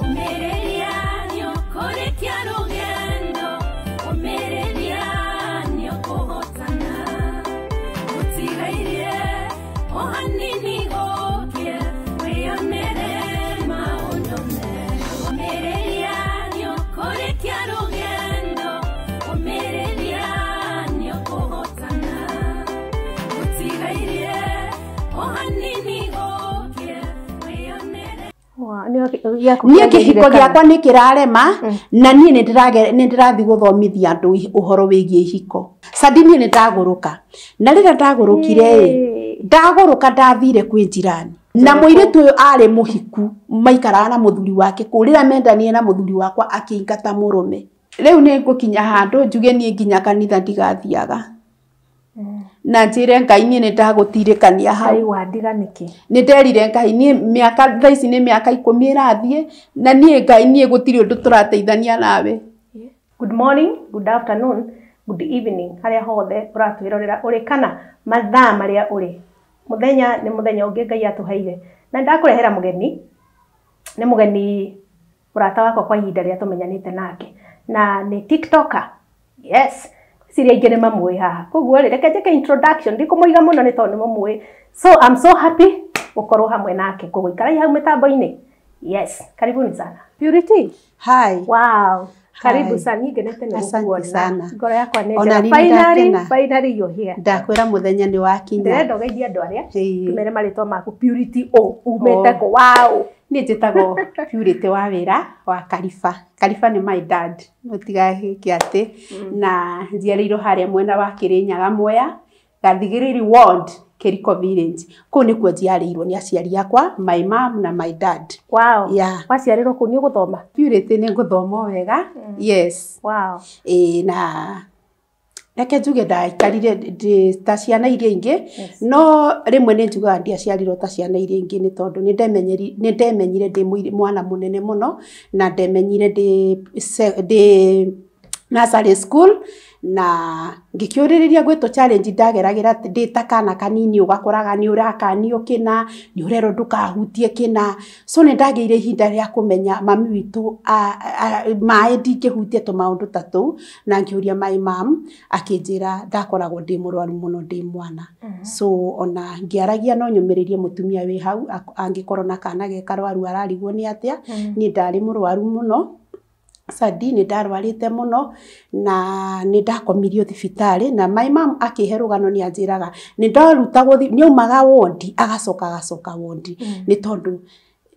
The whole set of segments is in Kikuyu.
Ũmĩrĩria nĩũkũrĩkia rũgendo, ũmĩrĩria nĩũkũhotana. Gũtigairie o hanini gũkĩe, wĩyonere maũndũ merũ. Ũmĩrĩria nĩũkũrĩkia rũgendo, ũmĩrĩria nĩũkũhotana. Gũtigairie o hanini gũkĩe, wĩyonere. Niĩ kĩhiko gĩakwa nĩ kĩrarema na niĩ nĩ ndĩrathiĩ gũthomithia andũ ũhoro wĩgiĩ ihiko. Sadi, niĩ nĩ ndagũrũka, na rĩrĩa ndagũrũkire ĩ, ndagũrũka ndathire kwĩ njirani na mũirĩtu ũyũ arĩ mũhiku, maikaraga na mũthuri wake kũu. Rĩrĩa mendanire na mũthuri wakwa, akĩingata mũrũme. Rĩu nĩ ngũkinya handũ njuge niĩ nginya kanitha ndigathiaga, na njĩre Ngai niĩ nĩ ndagũtirĩkania hau. Ngai wandiga nĩkĩ? Nĩ nderire Ngai niĩ mĩaka thaa ici nĩ mĩaka 10 ĩrathiĩ na niĩ Ngai niĩ gũtirĩ ũndũ tũrateithania nawe. Good morning, good afternoon, good evening, harĩa hothe ũratwĩrorera ũrĩ kana mathaa marĩa ũrĩ. Mũthenya nĩ mũthenya ũngĩ Ngai atũheire. Na ndakũrehera mũgeni, nĩ mũgeni mũrata wakwa kwa ihinda rĩrĩa tũmenyanĩte nake. Na nĩ TikToker. Yes. Ciria aingĩ nĩ mamũĩ haha. Koguo rĩ, reke njĩke introduction, ndikũmũiga mũno nĩ tondũ nĩ mũmũĩ. So I'm so happy gũkorwo hamwe nake. Koguo ikarai hau mĩtambo-inĩ. Yes, karibuni sana. Purity. Hi. Wow. Karibu Hi. sana. Niĩ ngenete nĩ Asante gũkuona. sana. Ngoro yakwa nĩ Ona njega. niĩ Finally, nĩndakena. finally you're here. Ndakwĩra mũthenya nĩ wakinya. Ndĩrenda ũgeithie andũ arĩa. Ĩĩ. Tũmere marĩtwa maku. Purity o. Umĩte Oh. kũ? Wow. Niĩ njĩtagwo Purity wa wĩra wa Kariba. Kariba nĩ my dad, mũtigagĩke atĩ, na njiarĩirwo harĩa mwena wa Kĩrĩnyaga, Mwea, Gathigĩrĩri ward, Kĩriko village. Kũu nĩkuo njiarĩirwo nĩ aciari akwa, my mom na my dad. Wow. Yeah. Waciarĩrwo kũu, nĩ ũgũthoma? Purity nĩ ngũthoma o wega. Yes. Wow. Ĩĩ, na reke njuge ndaikarire ndĩ ta ciana iria ingĩ, no rĩmwe nĩ njugaga ndiaciarirwo ta ciana iria ingĩ, nĩ tondũ nĩ ndemenyire ndĩ mwana mũnene mũno, na ndemenyire ndĩ nursery school, na ngĩkĩũrĩrĩria gwĩtwo challenge ndageragĩra ndĩ ta kana kanini. Ũgakoraga nĩ ũrakanio kĩna, nĩ ũrerwo ndũkahutie kĩna. So nĩ ndagĩire ihinda rĩa kũmenya mami witũ maĩ ndingĩhutia, tũmaũndũ ta tũu, na ngĩũria my mom, akĩnjĩra ndakoragwo ndĩ mũrwaru mũno ndĩ mwana. So ona ngĩaragia no nyũmĩrĩrie mũtumia wĩ hau angĩkorwo na kana ge karwaru ararigwo nĩ atĩa. Niĩ ndarĩ mũrwaru mũno, Sadi, nĩ ndarwarĩte mũno na nĩ ndakomirio thibitarĩ, na my mom akĩhe rũgano, nĩ anjĩraga nĩ ndarutagwo, nĩ aumaga wondi agacoka agacoka wondi, nĩ tondũ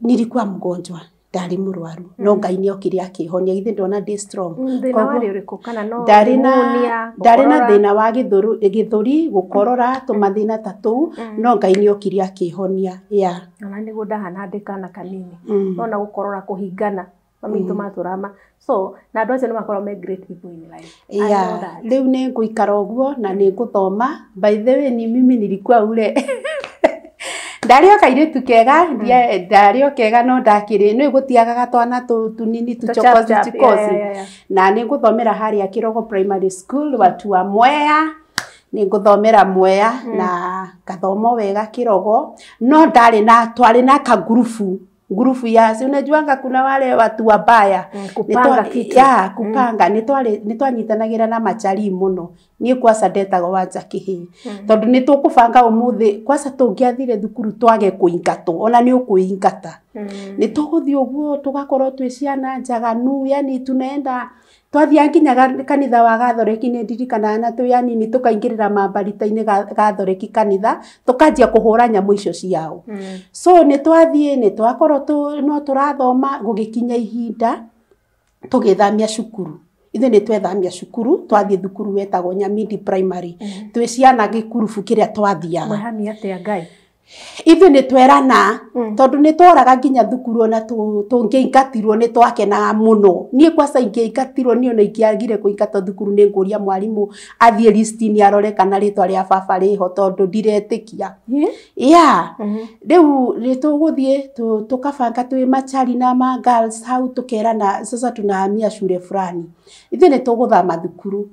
nilikuwa mgonjwa, ndarĩ mũrwaru, no Ngai nĩ okire akĩhonia. Githĩ ndona ndĩ strong? Thĩna warĩ ũrĩkũ? Kana no Ndarĩ na pneumonia, ndarĩ na gũkorora? Thĩna wa gĩthũri, gũkorora, tũmathĩna ta tũu, no Ngai nĩ okire akĩhonia, yeah. Ona nĩguo ndahana ndĩ kana kanini. Nona gũkorora, kũhingana, mami witũ matũraga ma so na andũ acio nĩ makoragwo me great people in life. I know that. Rĩu nĩ ngũikara ũguo na nĩ ngũthoma. By the way, ni mimi nilikuwa ule ndarĩ o kairĩtu kega, ndarĩ o kega, no ndakĩrĩ nĩ gũtiagaga twana tũnini tũchokozi. Tũchap chap, Chikozi. yeah. Na nĩ ngũthomera harĩa Kĩrogo Primary School, watu wa Mwea. Nĩ ngũthomera Mwea na ngathoma wega Kĩrogo, no ndarĩ na twarĩ na kagurubu, ngurubu ya, si unajuanga kuna wale watu wabaya. Kupanga kitu. Ya kupanga. Nĩ twanyitanagĩra na machari mũno. Niĩ kwaca ndetagwo Wanja Kĩhĩ, tondũ nĩ tũkũbanga ũmũthĩ kwaca tũngĩathire thukuru twage kũingatwo, ona nĩ ũkwĩingata, nĩ tũgũthiĩ ũguo tũgakorwo twĩ ciana njaganu, yani tunaenda twathiaga nginya kanitha wa Gathoreki. Nĩ ndirikanaga na twĩ anini tũkaingĩrĩra mambarita-inĩ Gathoreki kanitha, tũkanjia kũhũra nyamũ icio ciao. So nĩ twathiĩ, nĩ twakorwo no tũrathoma, gũgĩkinya ihinda tũgĩthamia cukuru. Ithuĩ nĩ twethamia cukuru, twathiĩ thukuru wetagwo Nyamindi Primary, twĩ ciana gĩkurubu kĩrĩa twathiaga. Mwehamia atĩa Ngai? Ithuĩ nĩ twerana, tondũ nĩ tworaga nginya thukuru, ona tũngĩingatirwo nĩ twakenaga mũno. Niĩ kwaca ingĩingatirwo, niĩ ona ingĩagire kũingatwo thukuru, nĩ ngũria mwarimũ athiĩ listi-inĩ arore kana rĩtwa rĩa baba rĩho, tondũ ndiretĩkia. Yeah, rĩu nĩ tũgũthiĩ tũkabanga twĩ machari na ma girls hau, tũkerana sasa tunahamia shule fulani, ithuĩ nĩ tũgũthama thukuru.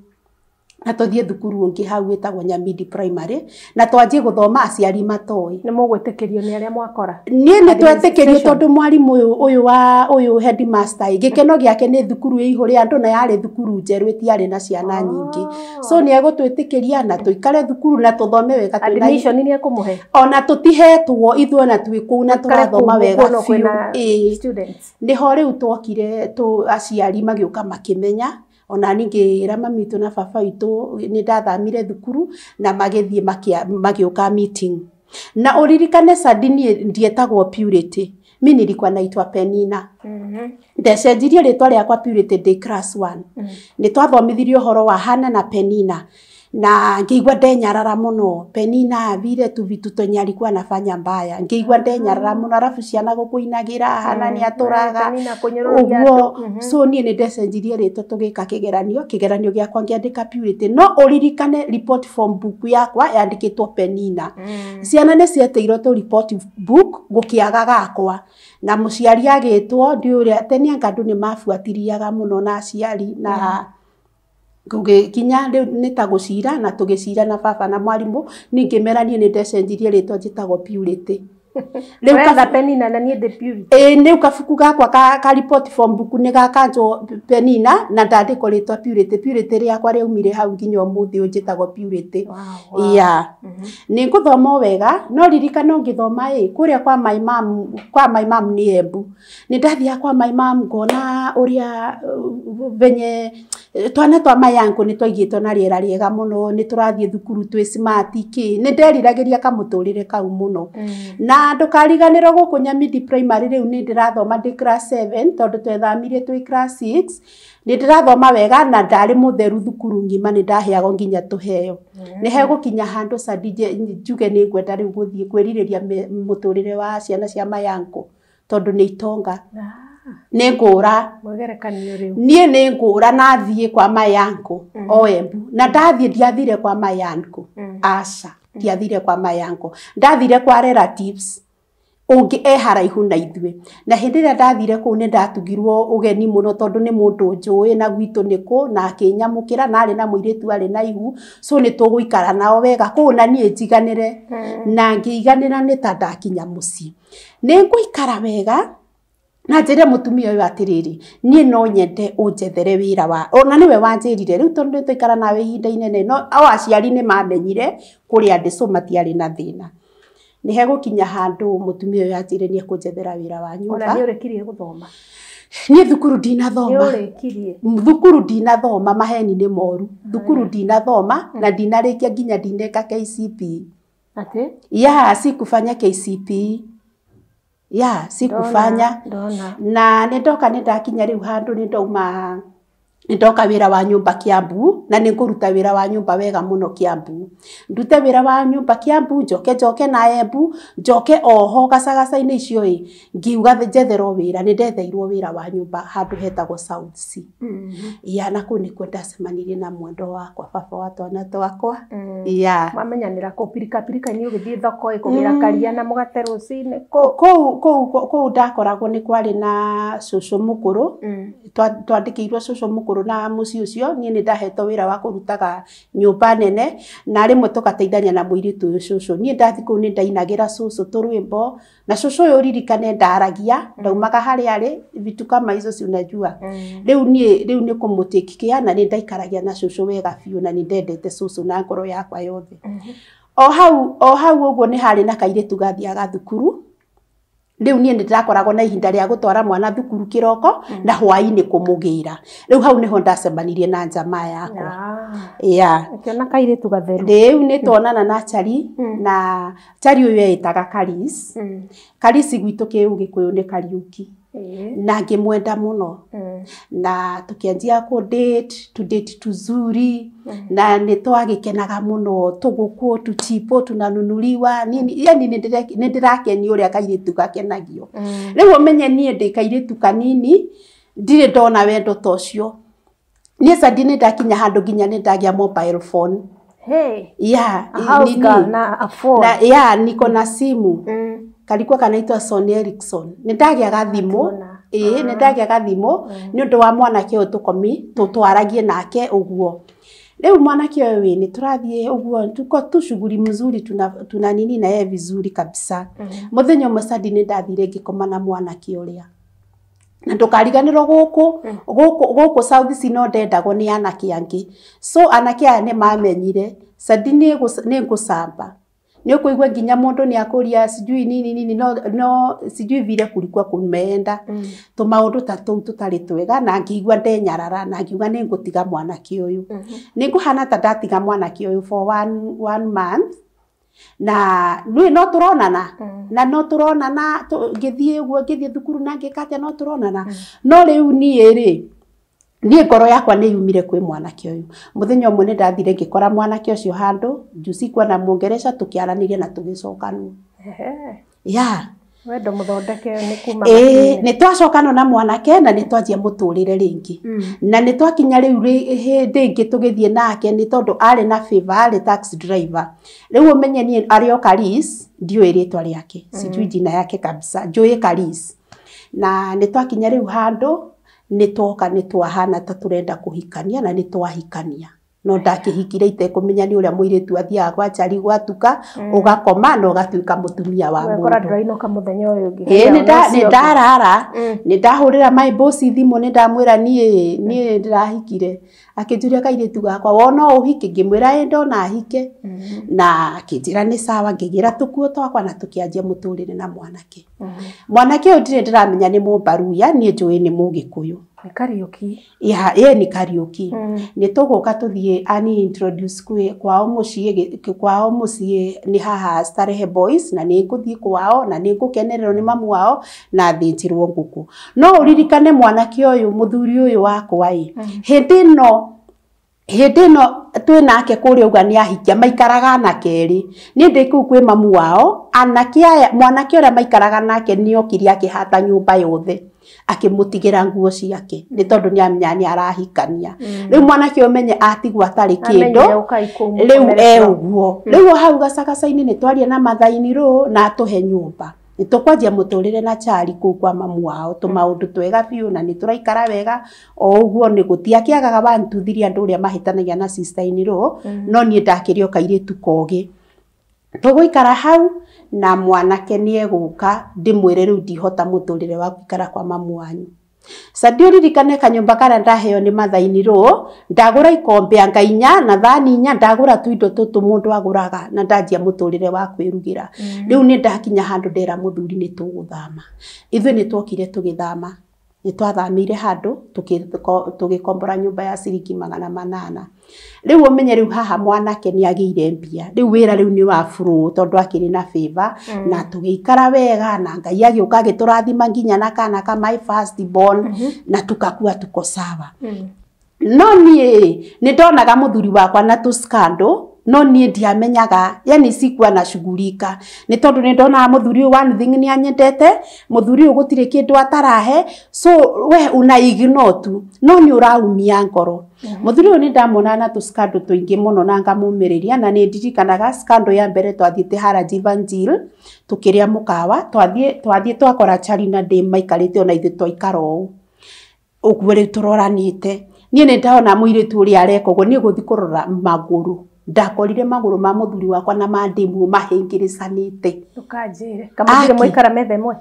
Na tũthiĩ thukuru ũngĩ hau wĩtagwo Nyamindi Primary na twanjie gũthoma aciari matoĩ. Nĩ mũgwĩtĩkĩrio nĩ arĩa mwakora? Niĩ nĩ twetĩkĩrio tondũ mwarimũ ũyũ wa ũyũ headmaster gĩkeno gĩake nĩ thukuru ĩihũre andũ na yarĩ thukuru njerũ ĩtiarĩ na ciana nyingĩ. So nĩ egũtwĩtĩkĩria na tũikare thukuru na tũthome wega. Admission nĩ ekũmũhe? Ona tũtihetwo ithuĩ ona twĩ kũu na tũrathoma wega biũ. Nĩho rĩu twokire aciari magĩũka makĩmenya. Ona ningĩ mami witũ na baba witũ nĩ ndathamire thukuru na magĩthiĩ magĩũka meeting. Na ũririkane Sandi niĩ ndietagwo Purity, mi nilikuwa naitwa Penina. Ndecenjirie rĩtwa rĩakwa Purity ndĩ class 1. Nĩ twathomithirio ũhoro wa Hana na Penina na ngĩigua ndenyarara mũno. Penina vile tu vitu twenye alikuwa anafanya mbaya, ngĩigua ndenyarara mũno, arabu ciana gũkũinagĩra Hana nĩ atũraga ũguo. So niĩ nĩ ndecenjirie rĩtwa tũgĩka kĩgeranio gĩakwa ngĩandĩka Purity, no ũririkane report form book yakwa yandĩkĩtwo Penina. Ciana nĩ cietĩirwo tũ report book gũkĩaga gakwa na mũciari agĩtwo ndiũĩ ũrĩa tene anga andũ nĩ mabuatiriaga mũno na aciari na gũgĩkinya rĩu nĩ ta gũcira na tũgĩcira na baba na mwarimũ. Ningĩ mera niĩ nĩ ndecenjirie rĩtwa njĩtagwo Purity. Rĩu Penina na niĩ ndĩ Purity. Ĩĩ rĩu kabuku gakwa ka report form book nĩ gakanjwo Penina na ndandĩkwo rĩtwa Purity. Purity rĩakwa rĩaumire hau nginya ũmũthĩ ũyũ njĩtagwo Purity. Yeah. Nĩ ngũthoma o wega no ririkana ũngĩthoma ĩ kũrĩa kwa my mom, kwa my mom nĩ Embu. Nĩ ndathiaga kwa my mom ngona ũrĩa venye twana twa my uncle nĩ twaigĩtwo na rĩera rĩega mũno, nĩ tũrathiĩ thukuru twĩ smart kĩ. Nĩ nderiragĩria kamũtũrĩre kau mũno. Na ndũkariganĩrwo gũkũ Nyamindi Primary rĩu nĩ ndĩrathoma ndĩ class 7 tondũ twethamire twĩ class 6. Nĩ ndĩrathoma wega na ndarĩ mũtheru thukuru ng'ima, nĩ ndaheagwo nginya tũheo. Nĩ hegũkinya handũ Sandi njuge nĩ ngwenda rĩu gũthiĩ kwĩrirĩria mũtũrĩre wa ciana cia my uncle tondũ nĩ itonga. Nĩ ngũra. Mwĩgerekanio rĩu. Niĩ nĩ ngũra na thiĩ kwa my uncle o Embu. Na ndathiĩ ndiathire kwa my uncle. Aca, ndiathire kwa my uncle. Ndathire kwa relatives ũngĩ e haraihu na ithuĩ. Na hĩndĩ ĩrĩa ndathire kũu nĩ ndatugirwo ũgeni mũno tondũ nĩ mũndũ njũĩ na gwitũ nĩ kũ na akĩnyamũkĩra na arĩ na mũirĩtu arĩ na ihu, so nĩ tũgũikara nao wega kũu na niĩ njiganĩre. Na ngĩiganĩra nĩ ta ndakinya mũciĩ. Nĩ ngũikara wega na njĩre mũtumia ũyũ atĩrĩrĩ, niĩ no nyende ũnjethere wĩra wa ona nĩwe wanjĩrire rĩu tondũ nĩ twaikara nawe ihinda inene, no o aciari nĩ mamenyire kũrĩa ndĩ so matiarĩ na thĩna. Nĩ hegũkinya handũ mũtumia ũyũ anjĩre nĩ ekũnjethera wĩra wa nyũmba. Ona nĩ ũrĩkirie gũthoma? Niĩ thukuru ndinathoma. Nĩ ũrĩkirie? Thukuru ndinathoma, maheni nĩ moru. Thukuru ndinathoma na ndinarĩkia nginya ndineka KCPE. Atĩ? Ya, sikufanya KCPE. Ya, sikufanya. Ndona. Na nĩ ndoka nĩ ndakinya rĩu handũ nĩ ndauma nĩ ndoka wĩra wa nyũmba Kiambu na nĩ ngũruta wĩra wa nyũmba wega mũno Kiambu. Ndute wĩra wa nyũmba Kiambu njoke njoke na Embu njoke oho gacagaca-inĩ icio ĩ ngiuga njetherwo wĩra, nĩ ndetheirwo wĩra wa nyũmba handũ hetagwo South C. Ya, na kũu nĩkuo ndacemanirie na mwendwa wakwa, baba wa twana twakwa. Ya. Mwamenyanĩra kũ? Pirika pirika-inĩ ũgĩthiĩ thoko ĩ kũgĩra karia na mũgate rũcinĩ kũ? Kũu ndakoragwo nĩ kwarĩ na cũcũ mũkũrũ. Twandĩkĩirwo cũcũ mũkũrũ na mũciĩ ũcio. Niĩ nĩ ndahetwo wĩra wa kũrutaga nyũmba nene na rĩmwe tũgateithania na mũirĩtu ũyũ cũcũ. Niĩ ndathiĩ kũu nĩ ndainagĩra cũcũ tũrwĩmbo na cũcũ ũyũ ũririkane ndaragia, ndaumaga harĩa arĩ, vitu kama hizo si unajua. Rĩu niĩ rĩu nĩ kũmũ-take care na nĩ ndaikaragia na cũcũ wega biũ na nĩ ndendete cũcũ na ngoro yakwa yothe. O hau ũguo nĩ harĩ na kairĩtu gathiaga thukuru. Rĩu niĩ nĩ ndĩrakoragwo na ihinda rĩa gũtwara mwana thukuru kĩroko na hwaĩ-inĩ kũmũgĩra. Rĩu hau nĩho ndacemanirie na njamaa yakwa. Yeah. Ũkĩona kairĩtu gatheru. Rĩu nĩ tuonana na Chari na Chari ũyũ eĩtaga Karis. Karis gwitũ kĩũgĩkũyũ nĩ Kariũki. Na ngĩmwenda mũno. Na tũkĩanjia kũ date, to date tuzuri na nĩ twagĩkenaga mũno tũgũkũ tũchipo tunanunuliwa nini, yani nĩ ndĩrakenio ũrĩa kairĩtu gakenagio. Rĩu ũmenye niĩ ndĩ kairĩtu kanini ndirĩ ndona wendo ta ũcio. Niĩ Sandi nĩ ndakinya handũ nginya nĩ ndagĩa mobile phone. Hey. Yeah, a house girl na a phone. Na, yeah, niko na simu. Kalikuwa kanaitwa Sony Ericsson. Nĩ ndagĩaga thimũ. Ĩĩ, nĩ ndagĩaga thimũ nĩ ũndũ wa mwanake ũyũ tũkomi tũtwaragie nake ũguo. Rĩu mwanake ũyũ ĩ nĩ tũrathiĩ ũguo tuko tu shughuli mzuri tuna nini na yeye vizuri kabisa. Mũthenya ũmwe Sadi nĩ ndathire ngĩkoma na mwanake ũrĩa na ndũkariganĩrwo gũkũ gũkũ gũkũ South C no ndendagwo nĩ anake angĩ, so anake aya nĩ mamenyire Sadi nĩ ngũcamba, nĩ ũkũigua nginya mũndũ nĩ akũria sijui nini nini, no, no sijui vile kulikuwa kumeenda. Tũmaũndũ ta tũu tũtarĩ twega, na ngĩigua ndenyarara na ngiuga nĩ ngũtiga mwanake ũyũ. Nĩ ngũhana ta ndatiga mwanake ũyũ for one month, na nĩ no tũronana na no tũronana ngĩthiĩ ũguo ngĩthiĩ thukuru na ngĩka atĩa no tũronana. No rĩu niĩ rĩ, niĩ ngoro yakwa nĩ yumire kwĩ mwanake ũyũ. Mũthenya ũmwe nĩ ndathire ngĩkora mwanake ũcio handũ juzi kuona Mũngereca, tũkĩaranĩria na tũgĩcokanwo. Yeah. Wendo mũthondeke nĩ kuma ĩĩ nĩ twacokana na mwanake na nĩ twanjia mũtũrĩre rĩngĩ. Na nĩ twakinya rĩu hĩndĩ ĩngĩ tũgĩthiĩ nake nĩ tondũ arĩ na favor, arĩ taxi driver. Rĩu ũmenye niĩ arĩ o Karis, ndiũĩ rĩtwa rĩake, sijui jina yake kabisa, njũĩ Karis. Na nĩ twakinya rĩu handũ nĩ twoka nĩ twahana ta tũrenda kũhikania na nĩ twahikania. No ndakĩhikire itekũmenya nĩ ũrĩa mũirĩtu athiaga gwa cari gwatuka, ũgakoma na ũgatuĩka mũtumia wa Wekora mũndũ. Ndũrainũka mũthenya ũyũ ũngĩ. Ĩĩ nĩ ndarara, nĩ ndahũrĩra my boss thimũ, nĩ ndamwĩra niĩ niĩ ndĩrahikire. Akĩnjũria kairĩtu gakwa wona ũhiki, ngĩmwĩra ĩ ndona hike. Na akĩnjĩra nĩ sawa, ngĩgĩra tũkuo twakwa na tũkĩanjia mũtũrĩre na mwanake. Mwanake ũyũ ndirĩ ndĩramenya nĩ Mũmbaruya, niĩ njũĩ nĩ Mũgĩkũyũ. Nĩ Kariũki. Ya, ĩĩ nĩ Kariũki. Nĩ tũgũka tũthiĩ ani introduce kwĩ kwao mũciĩ, kwao mũciĩ nĩ haha Starehe Boys, na nĩ ngũthiĩ kwao na nĩ ngũkenererwo nĩ mamu wao na thĩnjĩrwo ngũkũ. No ũririkane mwanake ũyũ mũthuri ũyũ wakwa ĩ, hĩndĩ ĩno twĩ nake kũrĩa uga nĩ ahikia, maikaraga anake erĩ. Niĩ ndĩ kũu kwĩ mamu wao, anake aya mwanake ũrĩa maikaraga nake nĩ okire akĩhata nyũmba yothe akĩmũtigĩra nguo ciake nĩ tondũ nĩ amenya nĩ arahikania. Rĩu mwanake ũmenye atigwo atarĩ kĩndũ, rĩu e ũguo. Rĩu hau gacagaca-inĩ nĩ twaria na mathaini rũ na atũhe nyũmba. Nĩ tũkwanjia mũtũrĩre na Chari kũu kwa mamu wao, tũmaũndũ twega biũ na nĩ tũraikara wega o ũguo, nĩ gũtiakĩagaga one two three andũ ũrĩa mahĩtanagia na sister in law, no niĩ ndakĩrĩ o kairĩtu kogĩ. Tũgũikara hau na mwanake nĩ egũka ndĩmwĩre rĩu ndihota mũtũrĩre wa gũikara kwa mamu wanyu. Sadi ũririkane kanyũmba karĩa ndaheo nĩ mathaini rũ, ndagũra ikombe anga inya na thani inya, ndagũra tuindo tũtũ mũndũ agũraga na ndanjia mũtũrĩre wa kwĩrugĩra. Rĩu nĩ ndakinya handũ ndera mũthuri nĩ tũgũthama. Ithuĩ nĩ twokire tũgĩthama. Nĩ twathamĩire handũ tũgĩkombora nyũmba ya ciringi 800. Rĩu ũmenye rĩu haha mwanake nĩ agĩire mbia. Rĩu wĩra rĩu nĩ wa flow tondũ akĩrĩ na favor, na tũgĩikara wega na Ngai agĩũka agĩtũrathima nginya na kana ka my first born, na tukakua tuko sawa. No niĩ nĩ ndonaga mũthuri wakwa na tũ scandal, no niĩ ndiamenyaga, yani sikuwa na shughulika. Nĩ tondũ nĩ ndonaga mũthuri ũyũ one thing nĩ anyendete, mũthuri ũyũ gũtirĩ kĩndũ atarahe, so we una ignore tu, no nĩ ũraumia ngoro. Mũthuri ũyũ nĩ ndamuonaga na tũ scandal tũingĩ mũno na ngamũmĩrĩria, na nĩ ndirikanaga scandal ya mbere twathiĩte Haraji Van tũkĩrĩa mũkawa, twathiĩ twakora Chari na ndĩ maikarĩte ona ithuĩ twaikara ũũ ũguo rĩu tũroranĩte. Niĩ nĩ ndona mũirĩtu ũrĩa areka ũguo, niĩ gũthiĩ kũrora magũrũ, ndakorire magũrũ ma mũthuri wakwa na ma ndĩmu mahĩngĩrĩcanĩte. Ndũkanjĩre. Kamũthire mũikara metha ĩmwe?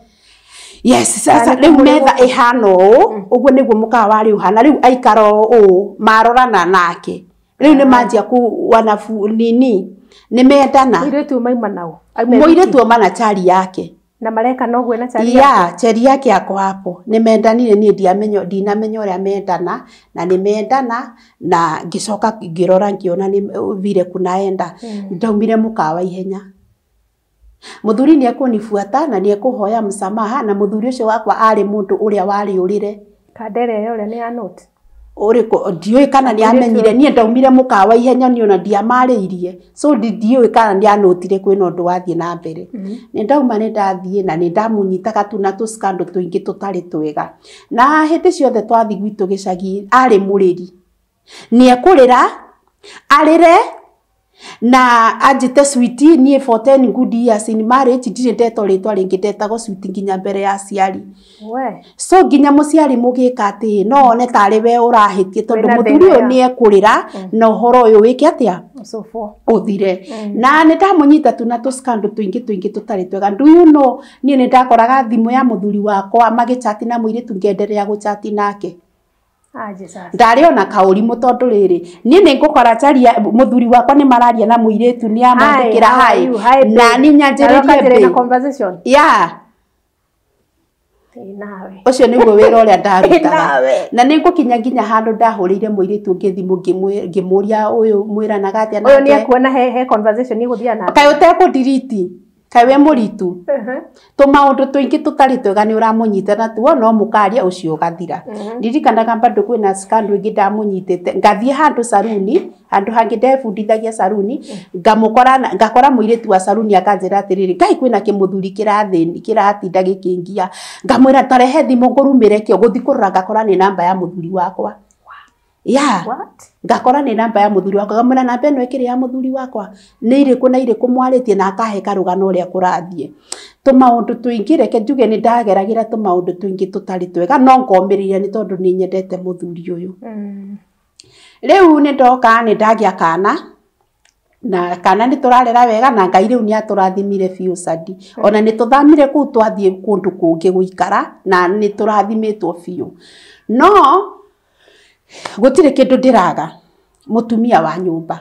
Yes, sasa rĩu metha ĩhana ũũ, ũguo nĩguo mũkawa warĩ ũhana, rĩu aikara ũũ marorana nake. Rĩu nĩ manjia ku wanabu nini, nĩ mendana. Mũirĩtu mauma nao? Mũirĩtu auma na Chari yake. Na mareka noguo na Chari yake? Ya, Chari yake ako hapo. Nĩ mendanire, niĩ ndiamenya, ndinamenya ũrĩa mendana, na nĩ mendana, na ngĩcoka ngĩrora ngĩona nĩ vile kunaenda. Ndaumire mũkawa ihenya. Mũthuri nĩ ekũnibuata na nĩ ekũhoya msamaha, na mũthuri ũcio wakwa arĩ mũndũ ũrĩa warĩ ũrĩre. Kandere ĩyo ũrĩa nĩ ya note? Ũrĩkũ ndiũĩ kana nĩ amenyire, niĩ ndaumire mũkawa ihenya niĩ ona ndiamarĩirie, so ndiũĩ kana nĩ anotire kwĩna ũndũ wathiĩ na mbere. Nĩ ndauma nĩ ndathiĩ na nĩ ndamũnyitaga tu na tũ scandal tũingĩ tũtarĩ twega. Na hĩndĩ ciothe twathiĩ gwitũ gĩcagi arĩ mũrĩri. Nĩ ekũrĩra, arĩre, Na anjĩte sweetie niĩ for 10 good years in marriage ndirĩ ndetwo rĩtwa rĩngĩ, ndetagwo sweetie nginya mbere ya aciari. We. So nginya mũciari mũgĩka atĩ no one tarĩ we ũrahĩtie tondũ Wĩna mũthuri thĩna ũyũ ya. nĩ ekũrĩra na ũhoro ũyũ wĩke atĩa, Ũcũbwo. ũthire. Na nĩ ndamũnyita tu na tũscandal tũingĩ tũingĩ tũtarĩ twega. Do you know, niĩ nĩ ndakoraga thimũ ya mũthuri wakwa magĩchati na mũirĩtu, ngenderea gũchati nake. Aje sasa. Ndarĩ ona kaũrimũ tondũ rĩrĩ, niĩ nĩ ngũkora charia mũthuri wakwa nĩ mararia na mũirĩtu, nĩ amwandĩkĩra Hi, hi how are you? Hi, na babe. niĩ Na nyanjĩrĩrie ũkanjĩrĩria babe. conversation. Yeah. Ĩ nawe. Ũcio nĩguo wĩra ũrĩa ndarutaga. Nawe. Na nĩ ngũkinya nginya handũ ndahũrĩire mũirĩtu ũngĩ thimũ ngĩmũria ũyũ mwĩranaga atĩa Ũyũ nĩ nake. ekuona he conversation ĩgũthiĩ na Kaĩ ũtekũndiriti, kaĩ we mũritu. Tũmaũndũ tũingĩ tũtarĩ twega nĩ ũramũnyita natuo, no mũkaria ũcio ũgathira. Ndirikanaga bado kwĩna scandal ĩngĩ ndamũnyitĩte, ngathiĩ handũ saruni, handũ hangĩ ndebundithagia saruni, ngamũkora ngakora mũirĩtu wa saruni akanjĩra atĩrĩrĩ, Ngai kwĩna kĩmũthuri kĩrathĩni kĩratinda gĩkĩngia. Ngamwĩra tarehe thimũ ngũrumĩre kĩo, gũthiĩ kũrora ngakora nĩ namba ya mũthuri wakwa. Yeah. What? Ngakora nĩ namba ya mũthuri wakwa, ngamwĩra namba ĩno ĩkĩrĩ ya mũthuri wakwa, nĩ irĩkũ na irĩkũ mwarĩtie, na akahe karũgano ũrĩa kũrathiĩ. Tũmaũndũ tũingĩ, reke njuge nĩ ndageragĩra tũmaũndũ tũingĩ tũtarĩ twega, no ngomĩrĩria nĩ tondũ nĩ nyendete mũthuri ũyũ. Rĩu nĩ ndoka nĩ ndagĩa kana, na kana nĩ tũrarera wega, na Ngai rĩu nĩ atũrathimire biũ Sadi. Ona nĩ tũthamire kũu twathiĩ kũndũ kũngĩ gũikara, na nĩ tũrathimĩtwo biũ. No gũtirĩ kĩndũ ndĩraga mũtumia wa nyũmba.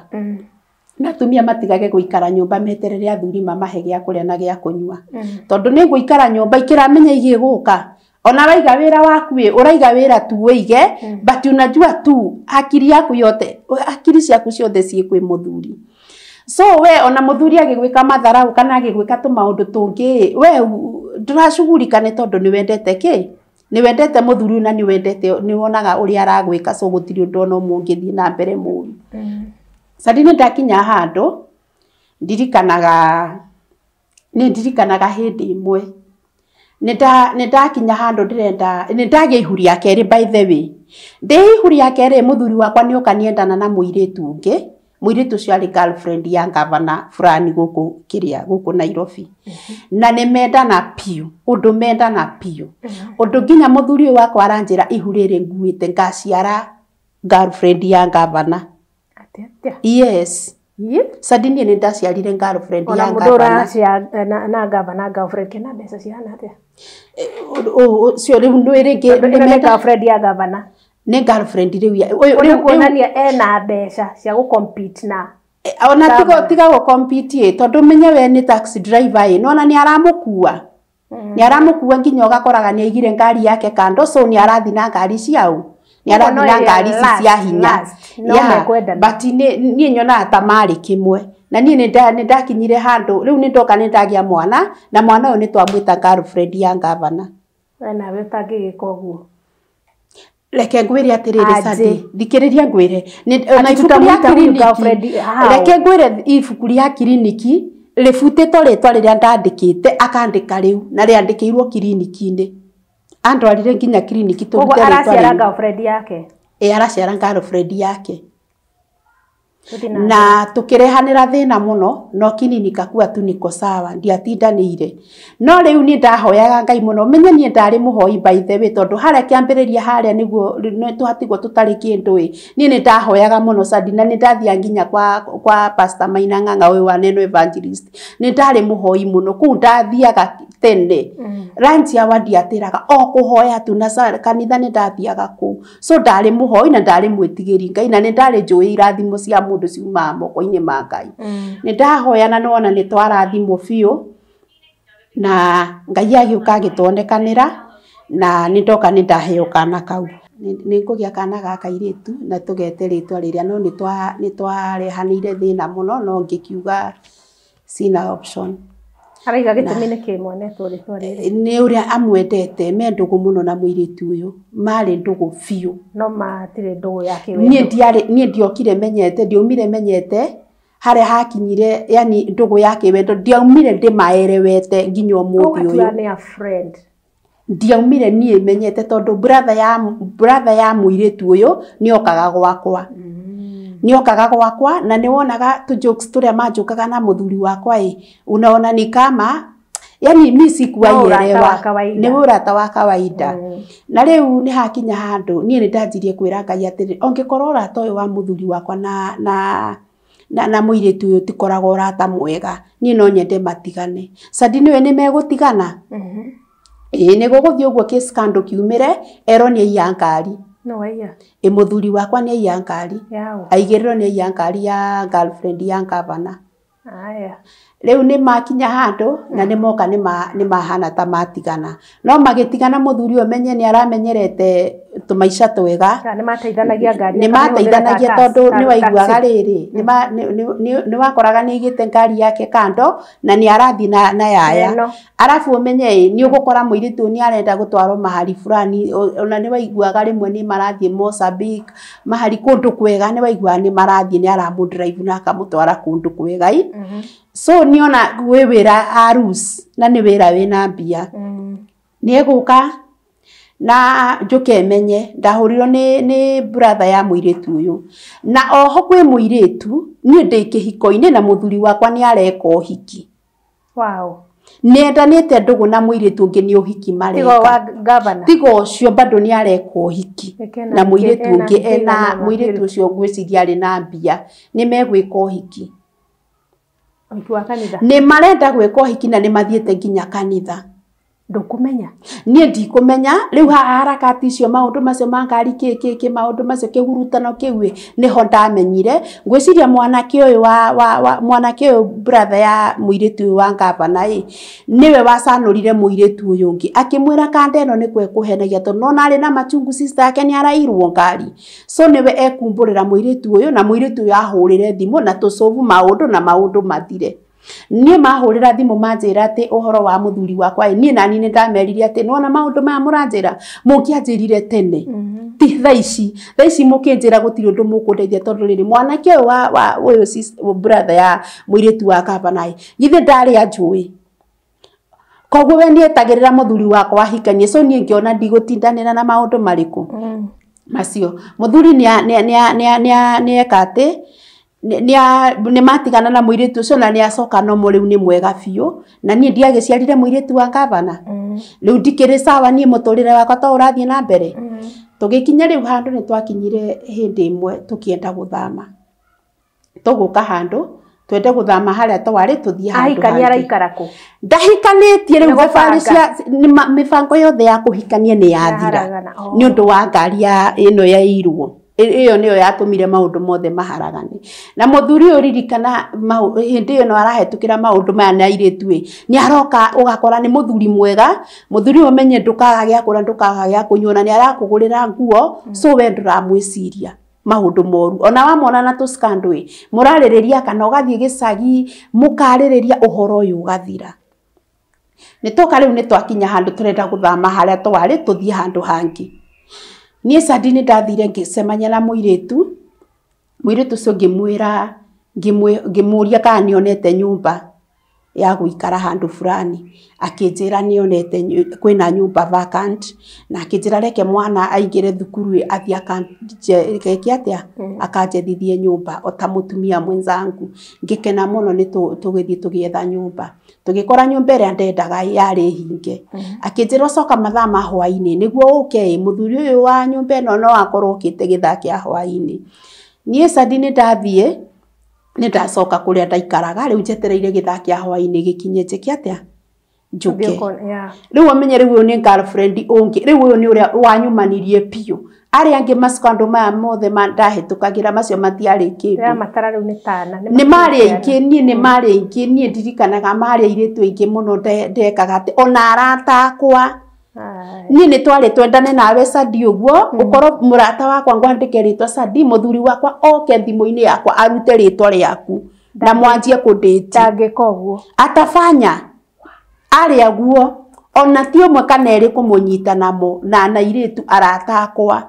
Na atumia matigage gũikara nyũmba meterere athuri mamahe gĩa kũrĩa na gĩa kũnyua. Tondũ nĩ gũikara nyũmba ikĩramenya igĩgũka. Ona waiga wĩra waku ĩ, ũraiga wĩra tu wĩige, but unajua tu akili yaku yote, akili ciaku ciothe ciĩ kwĩ mũthuri. So we ona mũthuri agĩgwĩka matharau kana agĩgwĩka tũmaũndũ tũngĩ, we ndũracugurika nĩ tondũ nĩ wendete kĩ? Nĩ wendete mũthuri na nĩ wendete, nĩ wonaga ũrĩa aragwĩka, so gũtirĩ ũndũ ona ũmwe ũngĩthiĩ na mbere mũru. Sadi nĩ ndakinya handũ ndirikanaga, nĩ ndirikanaga hĩndĩ ĩmwe nĩ ndakinya handũ ndĩrenda, nĩ ndagĩa ihu rĩa kerĩ. By the way, ndĩ ihu rĩa kerĩ, mũthuri wakwa nĩ oka nĩendana na mũirĩtu ũngĩ. Mũirĩtu ũcio arĩ girlfriend ya gavana fulani gũkũ kĩrĩa gũkũ Nairobi, na nĩ mendana biũ, ũndũ mendana biũ, ũndũ nginya mũthuri ũyũ wakwa aranjĩra ihu rĩrĩ nguĩte ngaciara girlfriend ya gavana. Atĩa atĩa? Yes. Ĩ? Sadi niĩ nĩ ndaciarire girlfriend Ona ya mũndũ gavana. ũracia na gavana girlfriend kena mbeca cihana atĩa? Ũcio rĩu nĩ rĩngĩ Tondũ ĩno nĩ girlfriend ya gavana. Nĩ girlfriend rĩu ya ũyũ Ũyũ rĩu kuonania ena mbeca cia gũ-compete na ona tiga Gavana. tiga gũ compete ĩ, tondũ menye we nĩ taxi driver ĩ, nona nĩ aramũkua, nĩ aramũkua nginya ũgakoraga nĩ aigire ngari yake kando, so nĩ arathiĩ na ngari ciao, nĩ Ũguo no arathiĩ na ĩrĩa ngari ici cia hinya. last, no Yeah, mekwendana. but niĩ nyonaga ta marĩ kĩmwe, na niĩ nĩ ndakinyire handũ rĩu nĩ ndoka nĩ ndagĩa mwana, na mwana ũyũ nĩ twamwĩta girlfriend ya gavana. We nawe ũtangĩgĩka ũguo. Reke ngwĩre atĩrĩrĩ. Aje. Sadi, thikĩrĩria ngwĩre. Ona Ati ibuku rĩa tũtamwĩta huyu kiriniki, girlfriend how? reke ngwĩre, ibuku rĩa kiriniki rĩbutĩtwo rĩtwa rĩrĩa ndandĩkĩte, akandĩka rĩu, na rĩandĩkĩirwo kiriniki-inĩ, andwarire nginya kiriniki Koguo tũrute rĩtwa araciara rĩu. girlfriend yake. Ĩ, araciara girlfriend yake. Tũthiĩ na mbere. Na tukirehanĩra thĩna mũno, no kinini kakua tu niko sawa, ndiatindanĩire. No rĩu niĩ ndahoyaga Ngai mũno, menye niĩ ndarĩ mũhoi by the way, tondũ harĩa kĩambĩrĩria harĩa nĩguo nĩ twatigwo tũtarĩ kĩndũ ĩ, niĩ nĩ ndahoyaga mũno Sadi, na nĩ ndathiaga nginya kwa Pastor Maina Ng'ang'a ũyũ wa Neno Evangelist. Nĩ ndarĩ mũhoi mũno kũu, ndathiaga tene lunch hour, ndiatĩraga o kũhoya tu, na kanitha nĩ ndathiaga kũu. So ndarĩ mũhoi na ndarĩ mwĩtigĩri Ngai, na nĩ ndarĩ njũĩ irathimo cia mũndũ ciumaga moko-inĩ ma Ngai. Nĩ ndahoya na nĩwona nĩ twarathimwo biũ, na Ngai agĩũka agĩtuonekanĩra, na nĩ ndoka nĩ ndaheo kana kau. Nĩ ngũgĩa kana ga kairĩtu na tũgete rĩtwa rĩrĩa, no nĩ twarehanĩire thĩna mũno, no ngĩkiuga sina option. Araiga gĩtũmi nĩ kĩ mwanetwo rĩtwa rĩrĩ? Nĩ ũrĩa amwendete, me ndũgũ mũno na mũirĩtu ũyũ, marĩ ndũgũ biũ. No matirĩ ndũgũ ya Niĩ kĩwendo. ndiarĩ, niĩ ndiokire menyete, ndiaumire menyete harĩa hakinyire, yani ndũgũ ya kĩwendo ndiaumire ndĩmaerewete nginya ũmũthĩ Ũgatua ũyũ. nĩ a friend. Ndiaumire niĩ menyete, tondũ brother ya mũirĩtu ũyũ nĩ okaga gwakwa. Niokaga gwakwa na nĩ wonaga tu jokes turia manjũkaga na mũthuri wakwa ĩ unaona ni kama yani mi sikuwaielewa nĩ ũrata wa kawaida. Na rĩu nĩ hakinya handũ niĩ nĩ ndanjirie kwĩra Ngai atĩrĩ ongĩkorwo ũrata ũyũ wa mũthuri wakwa na mũirĩtu ũyũ tikoragwo ũrata mwega niĩ no nyende matigane. Sadi nĩwe nĩ megũtigana. Ĩĩ nĩ gũgũthiĩ ũguo kĩ scandal kiumĩre erwo nĩ aiya ngari. No aiya. Ĩ mũthuri wakwa nĩ aiya ngari. Aigĩrĩrwo nĩ aiya ngari ya girlfriend ya gavana. Aya. Rĩu nĩ makinya handũ na nĩ moka nĩ mahana ta matigana. No magĩtigana mũthuri ũyũ menye nĩ aramenyerete tũmaica twega. Nĩ mateithanagia ngari. Nĩ mateithanagia tondũ nĩ waiguaga rĩrĩ nĩ wakoraga nĩ aigĩte ngari yake kando na nĩ arathiĩ na yaya. Arabu ũmenye nĩ ũgũkora mũirĩtu ũyũ nĩ arenda gũtwarwo mahali fulani ona nĩ waiguaga rĩmwe nĩ marathiĩ Mozambique mahali kũndũ kwega nĩ waiguaga nĩ marathiĩ nĩ aramũdrive na akamũtwara kũndũ kwega. So niona gwĩ wĩra arus na nĩ wĩra wĩna mbia. Nĩ egũka na njuke menye ndahũrirwo nĩ brother ya mũirĩtu ũyũ. Na oho kwĩ mũirĩtu niĩ ndĩ kĩhiko-inĩ na mũthuri wakwa nĩ areka ũhiki. Wow. Nĩendanĩte ndũgũ na mũirĩtu ũngĩ nĩ ũhiki mareka. Tigo wa gavana. Tigo ũcio bado nĩ areka ũhiki. Na mũirĩtu ũngĩ ena mũirĩtu ũcio ngwĩciria arĩ na mbia nĩ megwĩka ũhiki. Ũhiki wa kanitha. Nĩ marenda gwĩka ũhiki na nĩ mathiĩte nginya kanitha. Ndũkũmenya? Niĩ ndikũmenya rĩu haha harakati icio maũndũ macio ma ngari kĩ maũndũ macio kĩhurutano kĩu nĩho ndamenyire ngwĩciria mwanake ũyũ wa mwanake ũyũ brother ya mũirĩtu ũyũ wa gavana ĩ nĩwe wacanũrire mũirĩtu ũyũ ũngĩ akĩmwĩra kanda ĩno nĩkwo ĩkũhenagia tondũ nona arĩ na machungu sister yake nĩ arairwo ngari. So nĩwe ekumbũrĩra mũirĩtu ũyũ na mũirĩtu ũyũ ahũrĩre thimũ na tũcovu maũndũ na maũndũ mathire. Niĩ mahũrĩra thimũ manjĩra atĩ ũhoro wa mũthuri wakwa niĩ nani nĩ ndamerire atĩ nĩwona maũndũ maya mũranjĩra mũngĩanjĩrire tene ti thaa ici thaa ici mũkĩnjĩra gũtirĩ ũndũ mũkũndeithia tondũ rĩrĩ mwanake ũyũ wa ũyũ brother ya mũirĩtu wa gavana githĩ ndarĩ anjũĩ koguo we nĩetagĩrĩra mũthuri wakwa ahikanie. So niĩ ngĩona ndigũtindanĩra na maũndũ marĩkũ macio. Mũthuri nĩ eka atĩ nĩ matigana na mũirĩtu ũcio na nĩ acoka nomo rĩu nĩ mwega biũ na niĩ ndiagĩciarire mũirĩtu wa gavana. Rĩu ndikĩrĩ sawa niĩ mũtũrĩre wakwa to ũrathiĩ na mbere. Tũgĩkinya rĩu handũ nĩ twakinyire hĩndĩ ĩmwe tũkĩenda gũthama. Tũgũka handũ twende gũthama harĩa twarĩ tũthiĩ handũ Ahikania araikara kũ? Ndahikanĩtie rĩu thabarĩ cia mĩbango yothe ya kũhikania nĩ yathira nĩ ũndũ wa ngari ĩno yairwo. Ĩyo nĩyo yatũmire maũndũ mothe maharagane. Na mũthuri ũyũ ririkana hĩndĩ ĩyo no arahetũkĩra maũndũ maya na airĩtu ĩ nĩ aroka ũgakora nĩ mũthuri mwega mũthuri ũyũ ũmenye ndũkaga gĩa kũrĩa ndũkaga gĩa kũnyua na nĩ arakũgũrĩra nguo so we ndũramwĩciria maũndũ moru ona wamona na tũ scandal ĩ mũrarĩrĩria kana ũgathiĩ gĩcagi mũkarĩrĩria ũhoro ũyũ ũgathira. Nĩ toka rĩu nĩ twakinya handũ tũrenda gũthama harĩa twarĩ tũthiĩ handũ hangĩ. Niĩ Sadi nĩ ndathire ngĩcemania na mũirĩtu ũcio ngĩmwĩra ngĩmũria kana nĩonete nyũmba ya gũikara handũ fulani akĩnjĩra nĩonete kwĩna nyũmba vacant na akĩnjĩra reke mwana aingĩre thukuru athiĩ akeke atĩa akanjethithie nyũmba o ta mũtumia mwenzangu. Ngĩkena mũno nĩ tũgĩthiĩ tũgĩetha nyũmba tũgĩkora nyũmba ĩrĩa ndendaga yarĩ hinge. Akĩnjĩra ũcoka mathaa ma hwaĩ-inĩ nĩguo ũke ĩ mũthuri ũyũ wa nyũmba ĩno no akorwo okĩte gĩthaa kĩa hwaĩ-inĩ. Niĩ Sadi nĩ ndathiĩ nĩ ndacoka kũrĩa ndaikaraga rĩu njetereire gĩthaa kĩa hwaĩ-inĩ gĩkinye njĩke atĩa njuke. Rĩu ũmenye rĩu ũyũ nĩ girlfriend ũngĩ rĩu ũyũ nĩ ũrĩa wanyumanirie biũ arĩa angĩ mascandal maya mothe ndahĩtũkagĩra macio matiarĩ kĩndũ. Matara rĩu nĩ tana nĩ marĩ aingĩ niĩ nĩ marĩ aingĩ niĩ ndirikanaga marĩ airĩtu aingĩ mũno ndekaga atĩ ona arata akwa niĩ nĩ twarĩ twendane nawe Sadi ũguo ũkorwo mũrata wakwa ngwandĩke rĩtwa Sadi mũthuri wakwa oke thimũ-inĩ yakwa arute rĩtwa rĩaku na mwanjie kũndĩti. Ndangĩka ũguo. Atafanya arĩa guo ona ti ũmwe kana erĩ kũmũnyita namo na airĩtu arata akwa.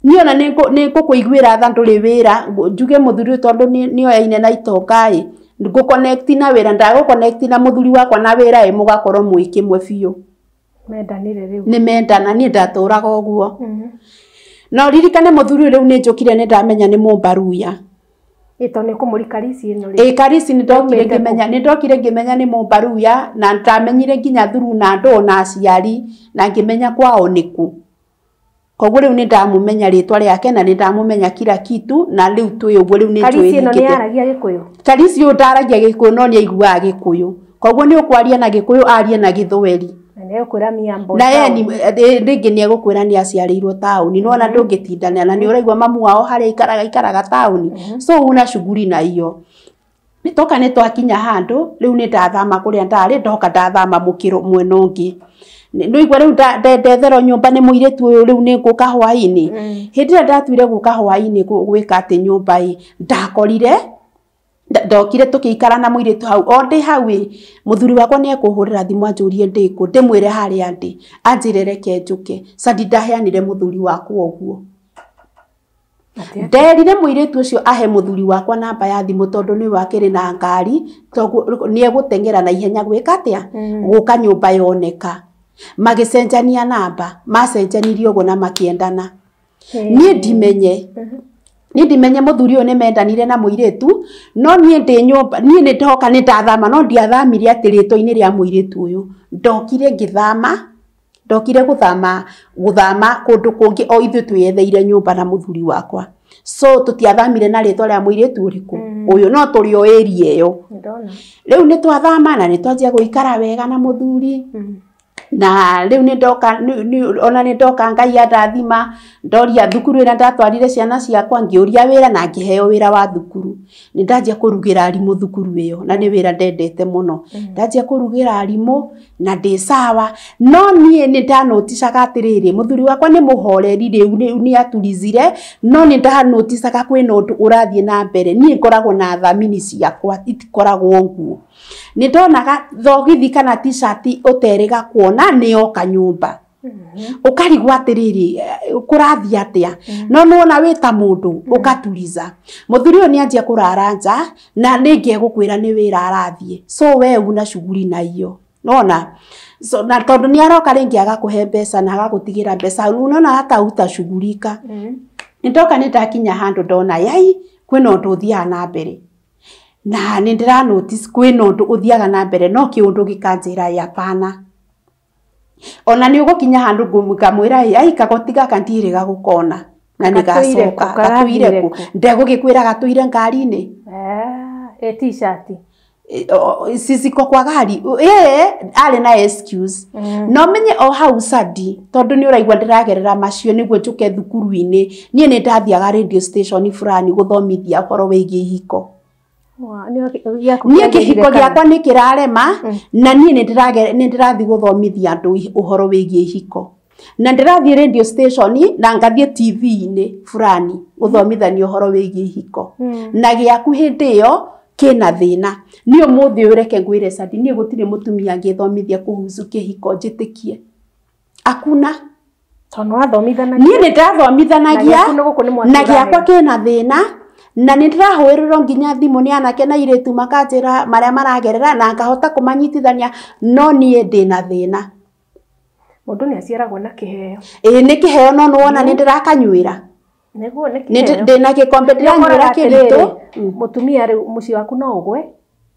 Niĩ ona nĩ ngũkũiguĩra tha ndũrĩ wĩra njuge mũthuri ũyũ tondũ nĩoyaine na itonga ĩ ngũconnect na wĩra ndagũconnect na mũthuri wakwa na wĩra ĩ mũgakorwo mwĩ kĩmwe biũ. Mendanire rĩu. Nĩ mendana niĩ ndatũraga ũguo. Na ririkane muthuri riu ni njukire ni ndamenya ni mumbaruya. Ito ni kumuri Karisi ino ri. Karisi ni ndokire ngimenya, ni ndokire ngimenya ni mumbaruya na ndamenyire nginya thuru na ndo na aciari na ngimenya kwao niku. Koguo riu ni ndamumenya ritwa riake na ni ndamumenya kila kitu na riu twi uguo riu ni Karisi ino ni aragia Gikuyu. Karisi uyu ndaragia Gikuyu no ni aiguaga Gikuyu. Koguo ni ukwaria na Gikuyu arie na Githweri. Na ye ni ringi ni egukwira ni aciarirwo tauni no na ndungitindana na ni uraigua mamu wao haria ikaraga ikaraga tauni. So una shughuli na iyo. Nitoka ni twakinya handu riu ni ndathama kuria ndari ndoka ndathama mukiro mwena ungi. Ndoigua riu ndethero nyumba ni muiritu uyu riu ni nguka hwaini. Hindi ria ndatuire guka hwaini gwika ati nyumba i ndakorire ndokire tukiikara na muiritu hau o ndi hau muthuri wakwa ni ekuhurira thimu anjurie ndiku ndimwire haria ndi anjire reke njuke sandi ndaheanire muthuri wakwa uguo. Nderire muiritu ucio ahe muthuri wakwa namba ya thimu tondu ni wakiri na ngari tondu ni eguteng'era na ihenya gwika atia guka nyumba yoneka. Magicenjania namba macenjanirie uguo na makiendana. Nie ndimenye ni ndimenye muthuri uyu ni mendanire na muiritu no nie ndi nyumba nie ni ndoka ni ndathama no ndiathamire ati ritwa-ini ria muiritu uyu. Ndokire ngithama ndokire guthama guthama kundu kungi o ithuĩ twiyetheire nyumba na muthuri wakwa. So tutiathamire na ritwa ria muiritu uriku uyu no turi o area iyo. Riu ni twathama na ni twanjia guikara wega na muthuri. Na riu ni ndoka ona ni ndoka Ngai andathima ndoria thukuru ira ndatwarire ciana ciakwa ngiuria wira na ngiheo wira wa thukuru. Ni ndanjia kurugira arimu thukuru iyo na ni wira ndendete muno. Ndanjia kurugira arimu na ndi sawa no nie ni ndanoticaga atiriri muthuri wakwa ni muhoreri riu ni aturizire no ni ndanoticaga kwina undu urathie na mbere. Nie ngoragwo na thamini ciakwa itikoragwo nguo. Ni ndonaga thogithi kana t-shirt uteriga kuona ni oka nyumba. Ukarigwa atiriri kurathi atia no nona wita mundu ukaturiza. Muthuri uyu ni anjia kurara nja na ningi egukwira ni wira arathie so we una shughuli na iyo nona. So na tondu ni aroka ringi agakuhe mbeca na agagutigira mbeca unaona hata utashughulika. Ndoka ni ndakinya handu ndona yai kwina undu uthiaga na mbere na ni ndira notice kwina undu uthiaga na mbere no kiundu gikanjira ya pana. Ona ni ugukinya handu ngamwira ai kagoti gaka ndirĩga gukona na nigacoka gatuire ku ndegugikwira gatuire ngari-inĩ. T-shirt sisiko kwa gari ari na excuse. No menye o hau sadi tondu ni uraigua ndiragerera macio niguo njuke thukuru-inĩ. Nie ni ndathiaga radio station fulani guthomithia uhoro wigie ihiko. Nie kihiko giakwa ni kirarema na nie ni ndirathi guthomithia andu uhoro wigie ihiko na ndirathi radio station na ngathie TV-ini fulani guthomithania uhoro wigie ihiko na giaku hindi iyo kina thina. Ni umuthi ureke ngwire sadi nie gutire mutumia ngithomithia kuhusu kihiko njitikie akuna tondu wathomithanagia. Nie ni ndathomithanagia na giakwa kina thina na ni ndirahurirwo nginya thimu ni anake na iritu makanjira maria maragerera na ngahota kumanyitithania no nie ndina thina. Mundu ni aciaragwo na kiheo. Ii ni kiheo no nuona ni ndirakanyuira. Niguo ni kiheo. Ndina gikombe ndiranyuira kiritu. Mutumia riu mucii waku no ugwe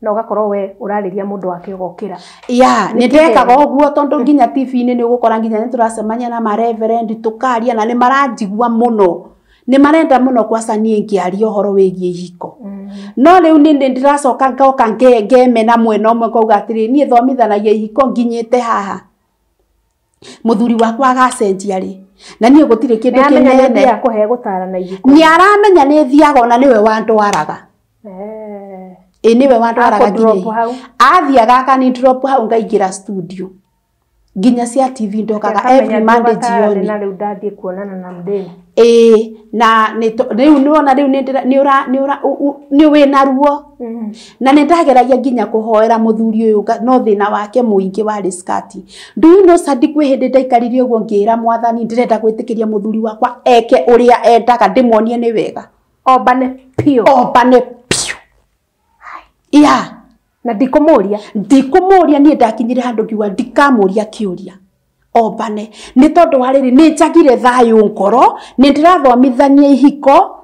na ugakorwo we urariria mundu wake ugokira. Ya ni ndekaga uguo tondu nginya TV-ini ni ugukora nginya ni turacemania na ma reverend tukaria na ni maranjigua muno. Ni marenda muno kwaca nie ngiaria uhoro wigie ihiko. No riu ni ndiracoka ngoka ngemena mwena umwe ngauga atiri nie thomithanagia ihiko nginyite haha. Muthuri wakwa agacenjia ri na nie gutire kindu kinene ni aramenya ni thiaga ona niwe wandwaraga. Ĩ niwe wandwaraga nginya athiaga akani drop hau ngaingira studio nginya cia TV ndokaga every Monday jioni na riu ndathie kuonana na mdeni. Na riu niwona riu ni wina ruo. Na ni ndageragia nginya kuhoera muthuri uyu no thina wake muingi wari skati. Do you know sadi kwi hindi ndaikarire uguo ngira mwathani ndirenda gwitikiria muthuri wakwa eke uria endaga ndimuonie ni wega. Obane piu. Obane piu. Yeah. Na ndikumuria ndikumuria nie ndakinyire handu ngiuga ndikamuria kiuria Ombane nĩ tondũ wa rĩrĩ nĩ njagire thayũ ngoro nĩ ndĩrathomithania ihiko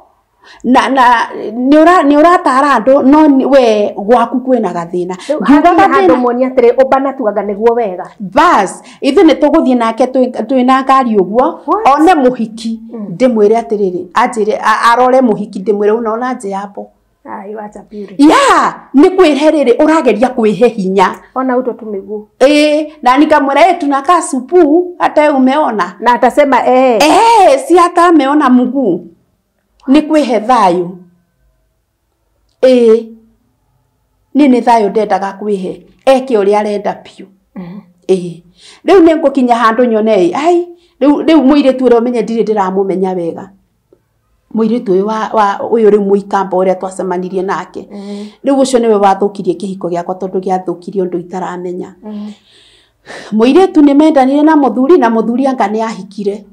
na nĩ ũratara andũ no we gwaku kwĩna gathĩna. Ngiuga gathĩna muonia atĩrĩ ũmbana tugaga nĩguo wega. Bas ithuĩ nĩ tũgũthiĩ nake twĩna ngari ũguo one mũhiki ndĩmwĩre atĩrĩrĩ anjĩre arore mũhiki ndĩmwĩre unaona nje hapo. Ai wacha beauty. Yeah, nĩ kwĩhe rĩrĩ ũrageria kwĩhe hinya. Ona uto tu miguu. Na nikamwĩra tunakaa supu hata umeona. Na atasema si hata ameona mguu. Nĩ kwĩhe thayũ. Niĩ nĩ thayũ ndendaga kwĩhe. Eke ũrĩa arenda biũ. Rĩu nĩ ngũkinya handũ nyone ai rĩu mũirĩtu ũrĩa ũmenye ndirĩ ndĩramũmenya wega. Mũirĩtu ũyũ wa ũyũ rĩu mũikamba ũrĩa twacemanirie nake. Rĩu ũcio nĩwe wathũkirie kĩhiko gĩakwa tondũ gĩathũkirie ũndũ itaramenya. Mũirĩtu nĩ mendanire na mũthuri na mũthuri anga nĩ ahikire.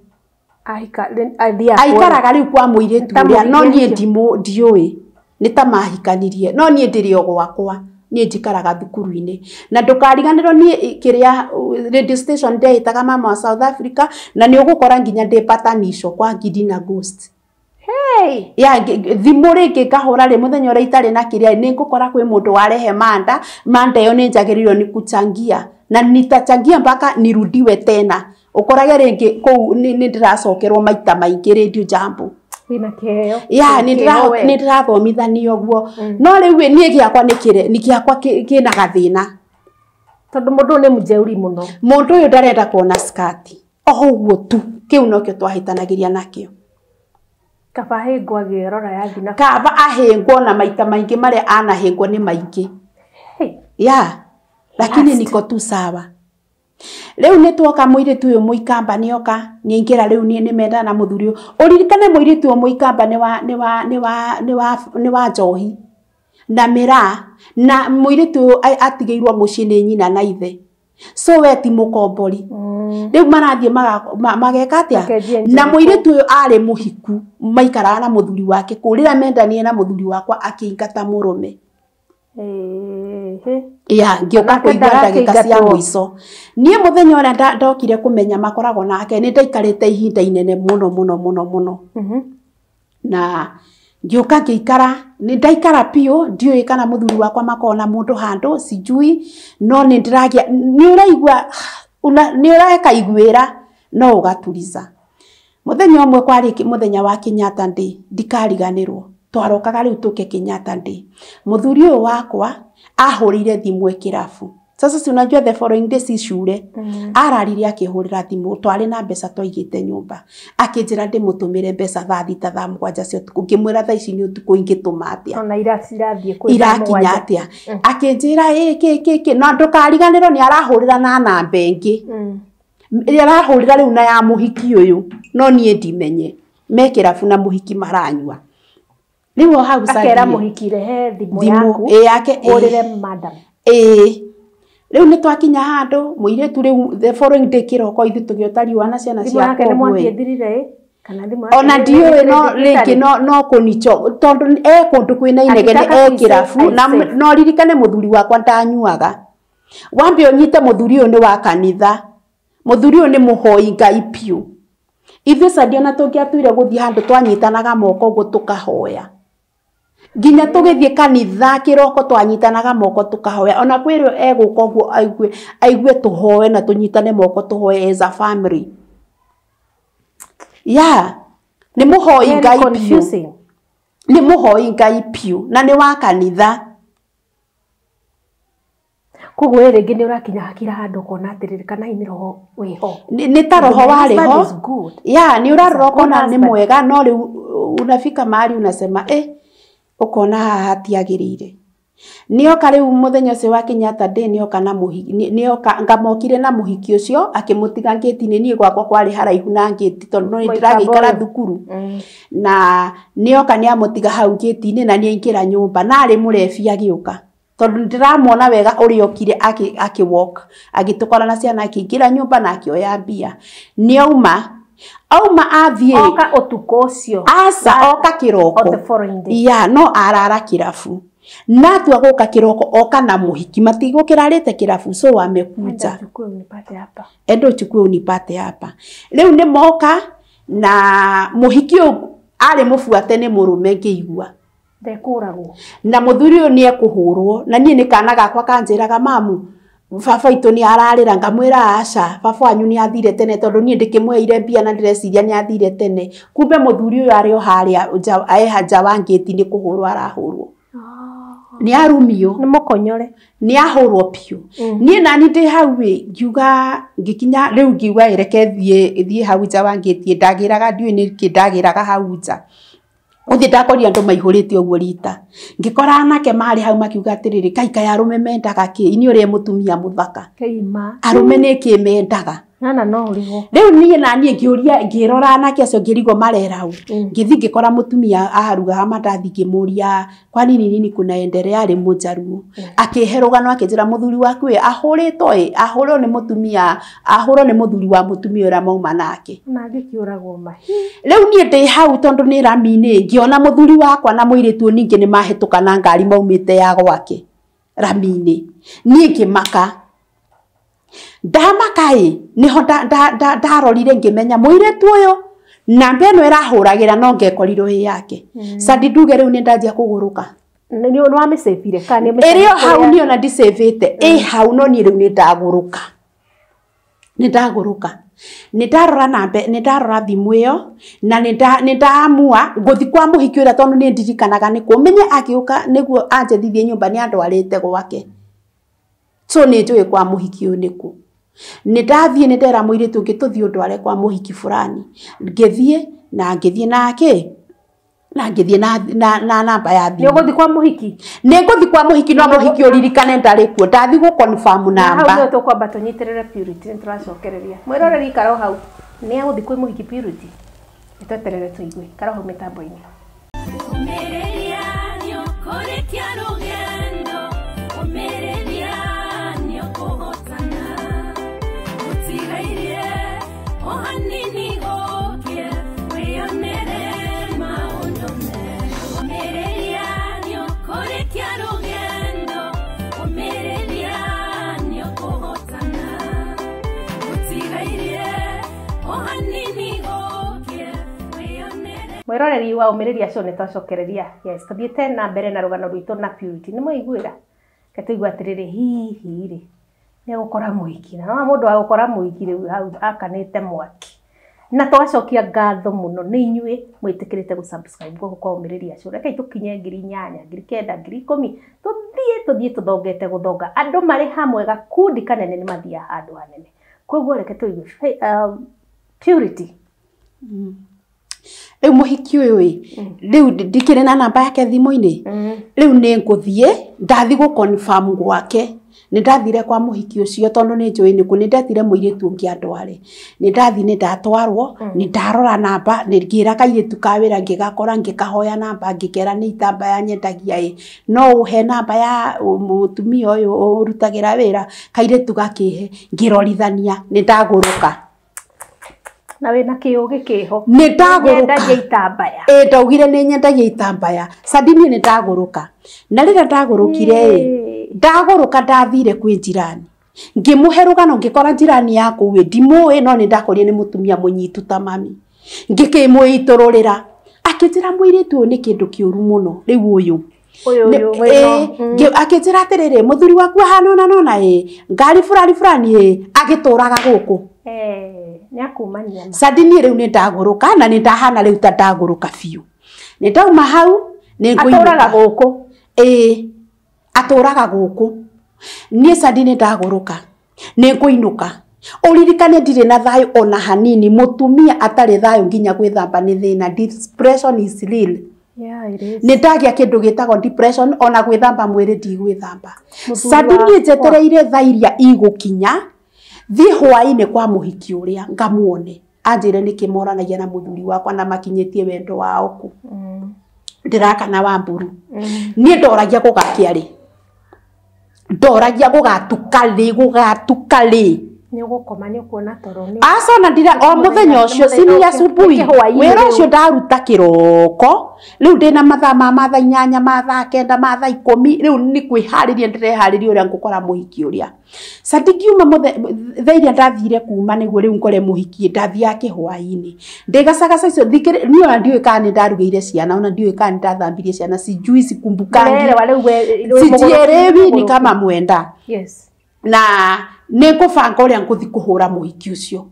Aikaraga rĩu kwa mũirĩtu ũrĩa no niĩ ndiũĩ nĩ ta mahikanirie no niĩ ndĩrĩ o gwakwa niĩ njikaraga thukuru-inĩ na ndũkariganĩrwo niĩ kĩrĩa radio station ndeĩtaga mama wa South Africa na nĩ ũgũkora nginya ndĩ patanisho kwa Gidi na Ghost. Hey. Ya thimũ rĩngĩ ngahũra rĩ mũthenya ũrĩa itarĩ na kĩrĩa nĩ ngũkora kwĩ mũndũ warehe manda ĩyo nĩ njagĩrĩirwo nĩ kuchangia na nitachangia mpaka nirudiwe tena ukorage rĩngĩ kũu nĩ ndĩracokerwo maita maingĩ Radio Jambo. Wĩna kĩheo. Ya nĩ ndĩrathomithania ũguo no rĩu niĩ gĩakwa nĩ kĩre nĩ gĩakwa kĩna gathĩna tondũ mũndũ nĩ mũjeuri mũno. Mũndũ ũyũ ndarenda kuona skati o ũguo tu kĩu nokĩo twahĩtanagĩria nakĩo. Kaba ahĩngwo agĩrora yathi na kaba ahĩngwo na maita maingĩ marĩa anahĩngwo nĩ maingĩ. Ya lakini niko tu sawa. Rĩu nĩ tuoka mũirĩtu ũyũ mũikamba nĩoka nĩaingĩra rĩu niĩ nĩmendana na mũthuri ũyũ. Ũririkane mũirĩtu ũyũ mũikamba nĩ wa njohi na mĩraa na mũirĩtu ũyũ atigĩirwo mũciĩ nĩ nyina na ithe. So we ti mũkombori. Rĩu marathiĩ mageka atĩa? Na mũirĩtu ũyũ arĩ mũhiku maikaraga na mũthuri wake kũu rĩrĩa mendanire na mũthuri wakwa akĩingata mũrũme. Ya ngĩũka kũigua ndagĩka cia mũico. Niĩ mũthenya ũrĩa ndokire kũmenya makoragwo nake nĩ ndaikarĩte ihinda inene mũno mũno mũno mũno. Na ngĩũka ngĩikara nĩ ndaikara biũ ndiũĩ kana mũthuri wakwa makoragwo na mũndũ handũ sijui no nĩ ndĩragĩa nĩ ũraigua nĩ ũrekaiguĩra no ũgaturiza. Mũthenya ũmwe kwarĩ mũthenya wa Kenyatta Day ndikariganĩrwo. Twarokaga rĩu tũke Kenyatta Day. Mũthuri ũyũ wakwa ahũrĩire thimũ e kĩrabu. Sasa si unajua the following day si shule. Ararire akĩhũrĩra thimũ twarĩ na mbeca twaigĩte nyũmba. Akĩnjĩra ndĩmũtũmĩre mbeca thaa 6 thaa 7 cia ũtukũ. Ngĩmwĩra thaa ici nĩ ũtukũ ingĩtũma atĩa. Ona irathiĩ kwĩ irakinya atĩa. Akĩnjĩra ĩ kĩ na ndũkariganĩrwo nĩ arahũrĩra na namba ĩngĩ. Ĩrĩa arahũrĩra rĩu na ya mũhiki ũyũ no niĩ ndimenye. Me kĩrabu na mũhiki maranyua. Rĩu o hau akera mũhiki rehe thimũ yaku yake ũrĩre madam. Rĩu nĩ twakinya handũ mũirĩtu rĩu the following day kĩroko ithuĩ tũgĩota riũa na ciana ciakwa ona ndiũĩ no rĩngĩ no kũnicho tondũ e kũndũ kwĩna inegene e kĩrabu na no ririkane mũthuri wakwa ndanyuaga. Wambe ũnyite mũthuri ũyũ nĩ wa kanitha. Mũthuri ũyũ nĩ mũhoi Ngai biũ. Ithuĩ Sadia ona tũngĩatuire gũthiĩ handũ twanyitanaga moko ũguo tũkahoya. Nginya tũgĩthiĩ kanitha kĩroko twanyitanaga moko tũkahoya ona kwĩrwo egũka ũguo aigue tũhoe na tũnyitane moko tũhoe as a family. Yeah, nĩ mũhoi Ngai biũ. Nĩ mũhoi Ngai biũ na nĩ wa kanitha. Koguo we rĩngĩ nĩ ũrakinya hakira handũ ũkona atĩrĩrĩ kana hihi nĩ roho wĩho. Nĩ ta roho warĩ ho. Yeah, nĩ ũrarora ũkona nĩ mwega no rĩu unafika mahali unasema ũkona haha hatiagĩrĩire. Nĩoka rĩu mũthenya ũcio wa Kenyatta Day nĩoka na mũhiki nĩoka ngamokire na mũhiki ũcio akĩmũtiga ngĩti-inĩ niĩ gwakwa kwarĩ haraihu na ngĩti tondũ no ndĩragĩikara thukuru. Na nĩoka nĩamũtiga hau ngĩti-inĩ na nĩaingĩra nyũmba na arĩ mũrebi agĩũka. Tondũ ndĩramuona wega ũrĩa okire akĩ walk agĩtũkora na ciana akĩingĩra nyũmba na akĩoya mbia. Nĩauma auma athiĩ oka ũtukũ ũcio aca oka kĩroko the following day. Ya no arara kĩrabu. Na atua gũka kĩroko oka na mũhiki matigũkĩrarĩte kĩrabu so wamekuja. Enda uchukue unipate hapa. Rĩu nĩ moka na mũhiki ũyũ arĩ mũbuate nĩ mũrũme ngĩigua. Ndekũragwo. Na mũthuri ũyũ nĩ ekũhũrwo na niĩ nĩ kana gakwa kanjĩraga mamu baba itũ nĩ ararĩra ngamwĩra aca baba wanyu nĩ athire tene tondũ niĩ ndĩkĩmũheire mbia na ndĩreciria nĩ athire tene kumbe mũthuri ũyũ arĩ o harĩa nja wa ngĩti nĩ kũhũrwo arahũrwo. Nĩ arumio. Nĩ mũkonyore. Nĩ ahũrwo biũ. Niĩ nani ndĩ hau ĩ ngiuga ngĩkinya rĩu ngiuga reke thiĩ hau nja wa ngĩti ndagĩraga ndiũĩ nĩkĩ ndagĩraga hau nja. Gũthiĩ ndakorire andũ maihũrĩte ũguo rita. Ngĩkora anake marĩ hau makiuga atĩrĩrĩ kai kai arũme mendaga kĩ inyuĩ ũrĩa mũtumia mũthaka. Kĩima. Arũme nĩ kĩ mendaga. Nana no ũrigwo. Rĩu niĩ na niĩ ngĩũria ngĩrora anake acio ngĩrigwo marera ũ. Ngĩthiĩ ngĩkora mũtumia arugaga mandathi ngĩmũria kwa nini nini kunaendelea arĩ mũnjaruo. Akĩhe rũgano akĩnjĩra mũthuri waku ĩ ahũrĩtwo ĩ ahũrwo nĩ mũtumia ahũrwo nĩ mũthuri wa mũtumia ũrĩa mauma nake. Na ngĩkĩũragwo mahi. Rĩu niĩ ndĩ hau tondũ nĩ rami-inĩ ngĩona mũthuri wakwa na mũirĩtu ningĩ nĩ mahĩtũka na ngari maumĩte ya gwake rami-inĩ. Niĩ ngĩmaka. Ndamaka ĩ niho ndarorire ngĩmenya mũirĩtu ũyũ namba ĩno ĩrahũragĩra no ngekorirwo ĩ yake. Sandi nduge rĩu nĩ ndanjia kũgũrũka. Nĩ wamĩcĩbire kana nĩ ĩrĩ o hau niĩ ona ndicĩbĩte ĩ hau no niĩ rĩu nĩ ndagũrũka. Nĩ ndagũrũka. Nĩ ndarora namba nĩ ndarora thimũ ĩyo na nĩ ndaamua ngũthiĩ kwa mũhiki ũrĩa tondũ nĩ ndirikanaga nĩ kũ menye agĩũka nĩguo anjethithie nyũmba nĩ andwarĩte gwake. So nĩ njũĩ kwa mũhiki ũyũ nĩ kũ. Nĩ ndathiĩ nĩ ndera mũirĩtu ũngĩ tũthiĩ ũndware kwa mũhiki fulani. Ngĩthiĩ na ngĩthiĩ nake na ngĩthiĩ na namba ya thimũ. Nĩ ũgũthiĩ kwa mũhiki? Nĩ ngũthiĩ kwa mũhiki no mũhiki ũririkane ndarĩ kuo. Ndathiĩ gũ confirm namba. Hau nĩho tũkwamba tũnyitĩrĩre Purity nĩ tũracokereria. Mwĩroreri ikara o hau. Nĩ agũthiĩ kwĩ mũhiki Purity? Nĩ tweterere tũigue. Ikara o hau mĩtambo-inĩ. Mwĩroreri wa Ũmĩrĩria Show nĩ twacokereria. Yes, tũthiĩte na mbere na rũgano rwitũ na Purity. Nĩ mwaiguĩra? Reke tũigue atĩrĩrĩ hihi rĩ nĩ egũkora mũhiki. Na no mũndũ wa gũkora mũhiki rĩu hau akanĩte mwaki. Na twacokia ngatho mũno nĩ inyuĩ mwĩtĩkĩrĩte gũ subscribe gũkũ kwa Ũmĩrĩria Show. Rekei tũkinye 8,000, 9,000, 10,000. Tũthiĩ tũthongete gũthonga. Andũ marĩ hamwe gakundi kanene nĩ mathiaga handũ hanene. Koguo reke tũigue Purity. Rĩu mũhiki ũyũ ĩ rĩu ndikĩrĩ na namba yake thimũ-inĩ. Rĩu nĩ ngũthiĩ ndathiĩ gũ confirm gwake. Nĩ ndathire kwa mũhiki ũcio tondũ nĩ njũĩ nĩkũ nĩ ndetire mũirĩtu ũngĩ andware. Nĩ ndathiĩ nĩ ndatwarwo nĩ ndarora namba nĩ ngĩra kairĩtu ka wĩra ngĩgakora ngĩkahoya namba ngĩkera nĩ itambaya nyendagia ĩ no ũhe namba ya mũtumia ũyũ ũrutagĩra wĩra kairĩtu gakĩhe ngĩrorithania nĩ ndagũrũka. Na wĩna kĩũgĩ kĩho. Nĩ ndagũrũka. Nyendagia itambaya. Ĩ ndaugire nĩ nyendagia itambaya. Sandi niĩ nĩ ndagũrũka. Na rĩrĩa ndagũrũkire ĩ ndagũrũka ndathire kwĩ njirani. Ngĩmũhe rũgano ngĩkora njirani ya kũu ĩ ndimũĩ no nĩ ndakorire nĩ mũtumia mũnyitu ta mami. Ngĩkĩmũitũrũrĩra. Akĩnjĩra mũirĩtu ũyũ nĩ kĩndũ kĩũru mũno rĩu ũyũ. Ũyũ akĩnjĩra atĩrĩrĩ mũthuri waku ahana ũna na ũna ĩ ngari fulani fulani ĩ agĩtũraga gũkũ. Nĩakumania. Sandi niĩ rĩu nĩ ndagũrũka na nĩ ndahana rĩu ta ndagũrũka biũ. Nĩ ndauma hau nĩ ngũinũka. Atũraga gũkũ. Ĩĩ atũraga gũkũ. Niĩ Sandi nĩ ndagũrũka. Nĩ ngũinũka. Ũririkane ndirĩ na thayũ ona hanini mũtumia atarĩ thayũ nginya gwĩthamba nĩ thĩna. Depression is real. Yeah, it is. Nĩ ndagĩa kĩndũ gĩtagwo depression ona gwĩthamba mwĩrĩ ndigwĩthamba. Sandi niĩ njetereire thaa iria igũkinya thiĩ hwaĩ-inĩ kwa mũhiki ũrĩa ngamuone anjĩre nĩkĩ moranagia na mũthuri wakwa na makinyĩtie wendo wao kũ. Ndĩrakana wa mburu. Niĩ ndoragia gũgakĩa rĩ. Ndoragia gũgatuka rĩ gũgatuka rĩ. Nĩ ũgũkoma nĩ ũkuona toro nĩ aca ona ndira o mũthenya ũcio sini asubuhi wĩra ũcio ndaruta kĩroko rĩu ndĩna mathaa ma mathaa 8 mathaa 9 mathaa 10 rĩu nĩ kwĩharĩria ndĩreharĩria ũrĩa ngũkora mũhiki ũrĩa Sadi ngiuma thaa iria ndathire kuma nĩguo rĩu ngore mũhiki ndathiaga kĩhwaĩ-inĩ ndĩgacagaca icio niĩ ona ndiũĩ kana nĩ ndarugĩire ciana ona ndiũĩ kana nĩ ndathambirie ciana sijui sikumbukangi sijielewi ni kama mwenda. Yes. Na nĩ ngũbanga ũrĩa ngũthi kũhũra mũhiki ũcio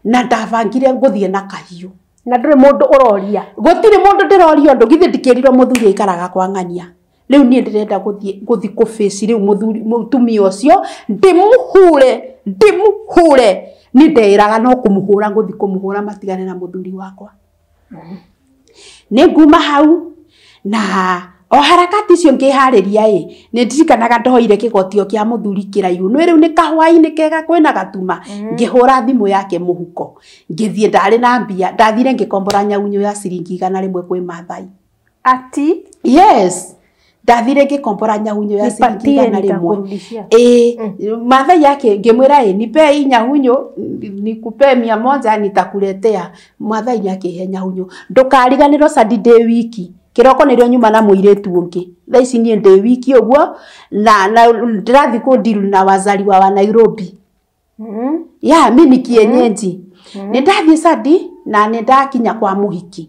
na ndabangire ngũthiĩ na kahiũ na ndũrĩ mũndũ ũroria gũtirĩ mũndũ ndĩroria ũndũ githĩ ndikĩrirwo mũthuri aikaraga kwa ng'ania rĩu niĩ ndĩrenda gũthiĩ kũbĩci rĩu mũthuri mũtumia ũcio ndĩmũhure nĩ ndeĩraga no kũmũhũra ngũthiĩ kũmũhũra matigane na mũthuri wakwa. Nĩ nguma hau na o harakati icio ngĩharĩria ĩ nĩ ndirikanaga ndoire kĩgotio kĩa mũthuri kĩraihu nĩ rĩu nĩ kahwaĩ-inĩ kega kwĩna gatuma ngĩhũra thimũ yake mũhuko ngĩthiĩ ndarĩ na mbia ndathire ngĩkombora nyaunyũ ya ciringi 100 kwĩ Maathai. Ati? Yes, ndathire ngĩkombora nyaunyũ ya ciringi 100 ĩ Maathai yake ngĩmwĩra ĩ nipe hii nyaunyũ nikupe 100 nitakuletea. Maathai nĩakĩhe nyaunyũ ndũkariganĩrwo Sadi ndĩ wiki kiroko nĩrĩo nyuma na mũirĩtu ũngĩ thaa ici niĩ ndĩ wiki ũguo na ndĩrathiĩ kũndiru na wazaliwa wa Nairobi. Ya mi ni kienyeji. Nĩ ndathiĩ Sadi na nĩ ndakinya kwa mũhiki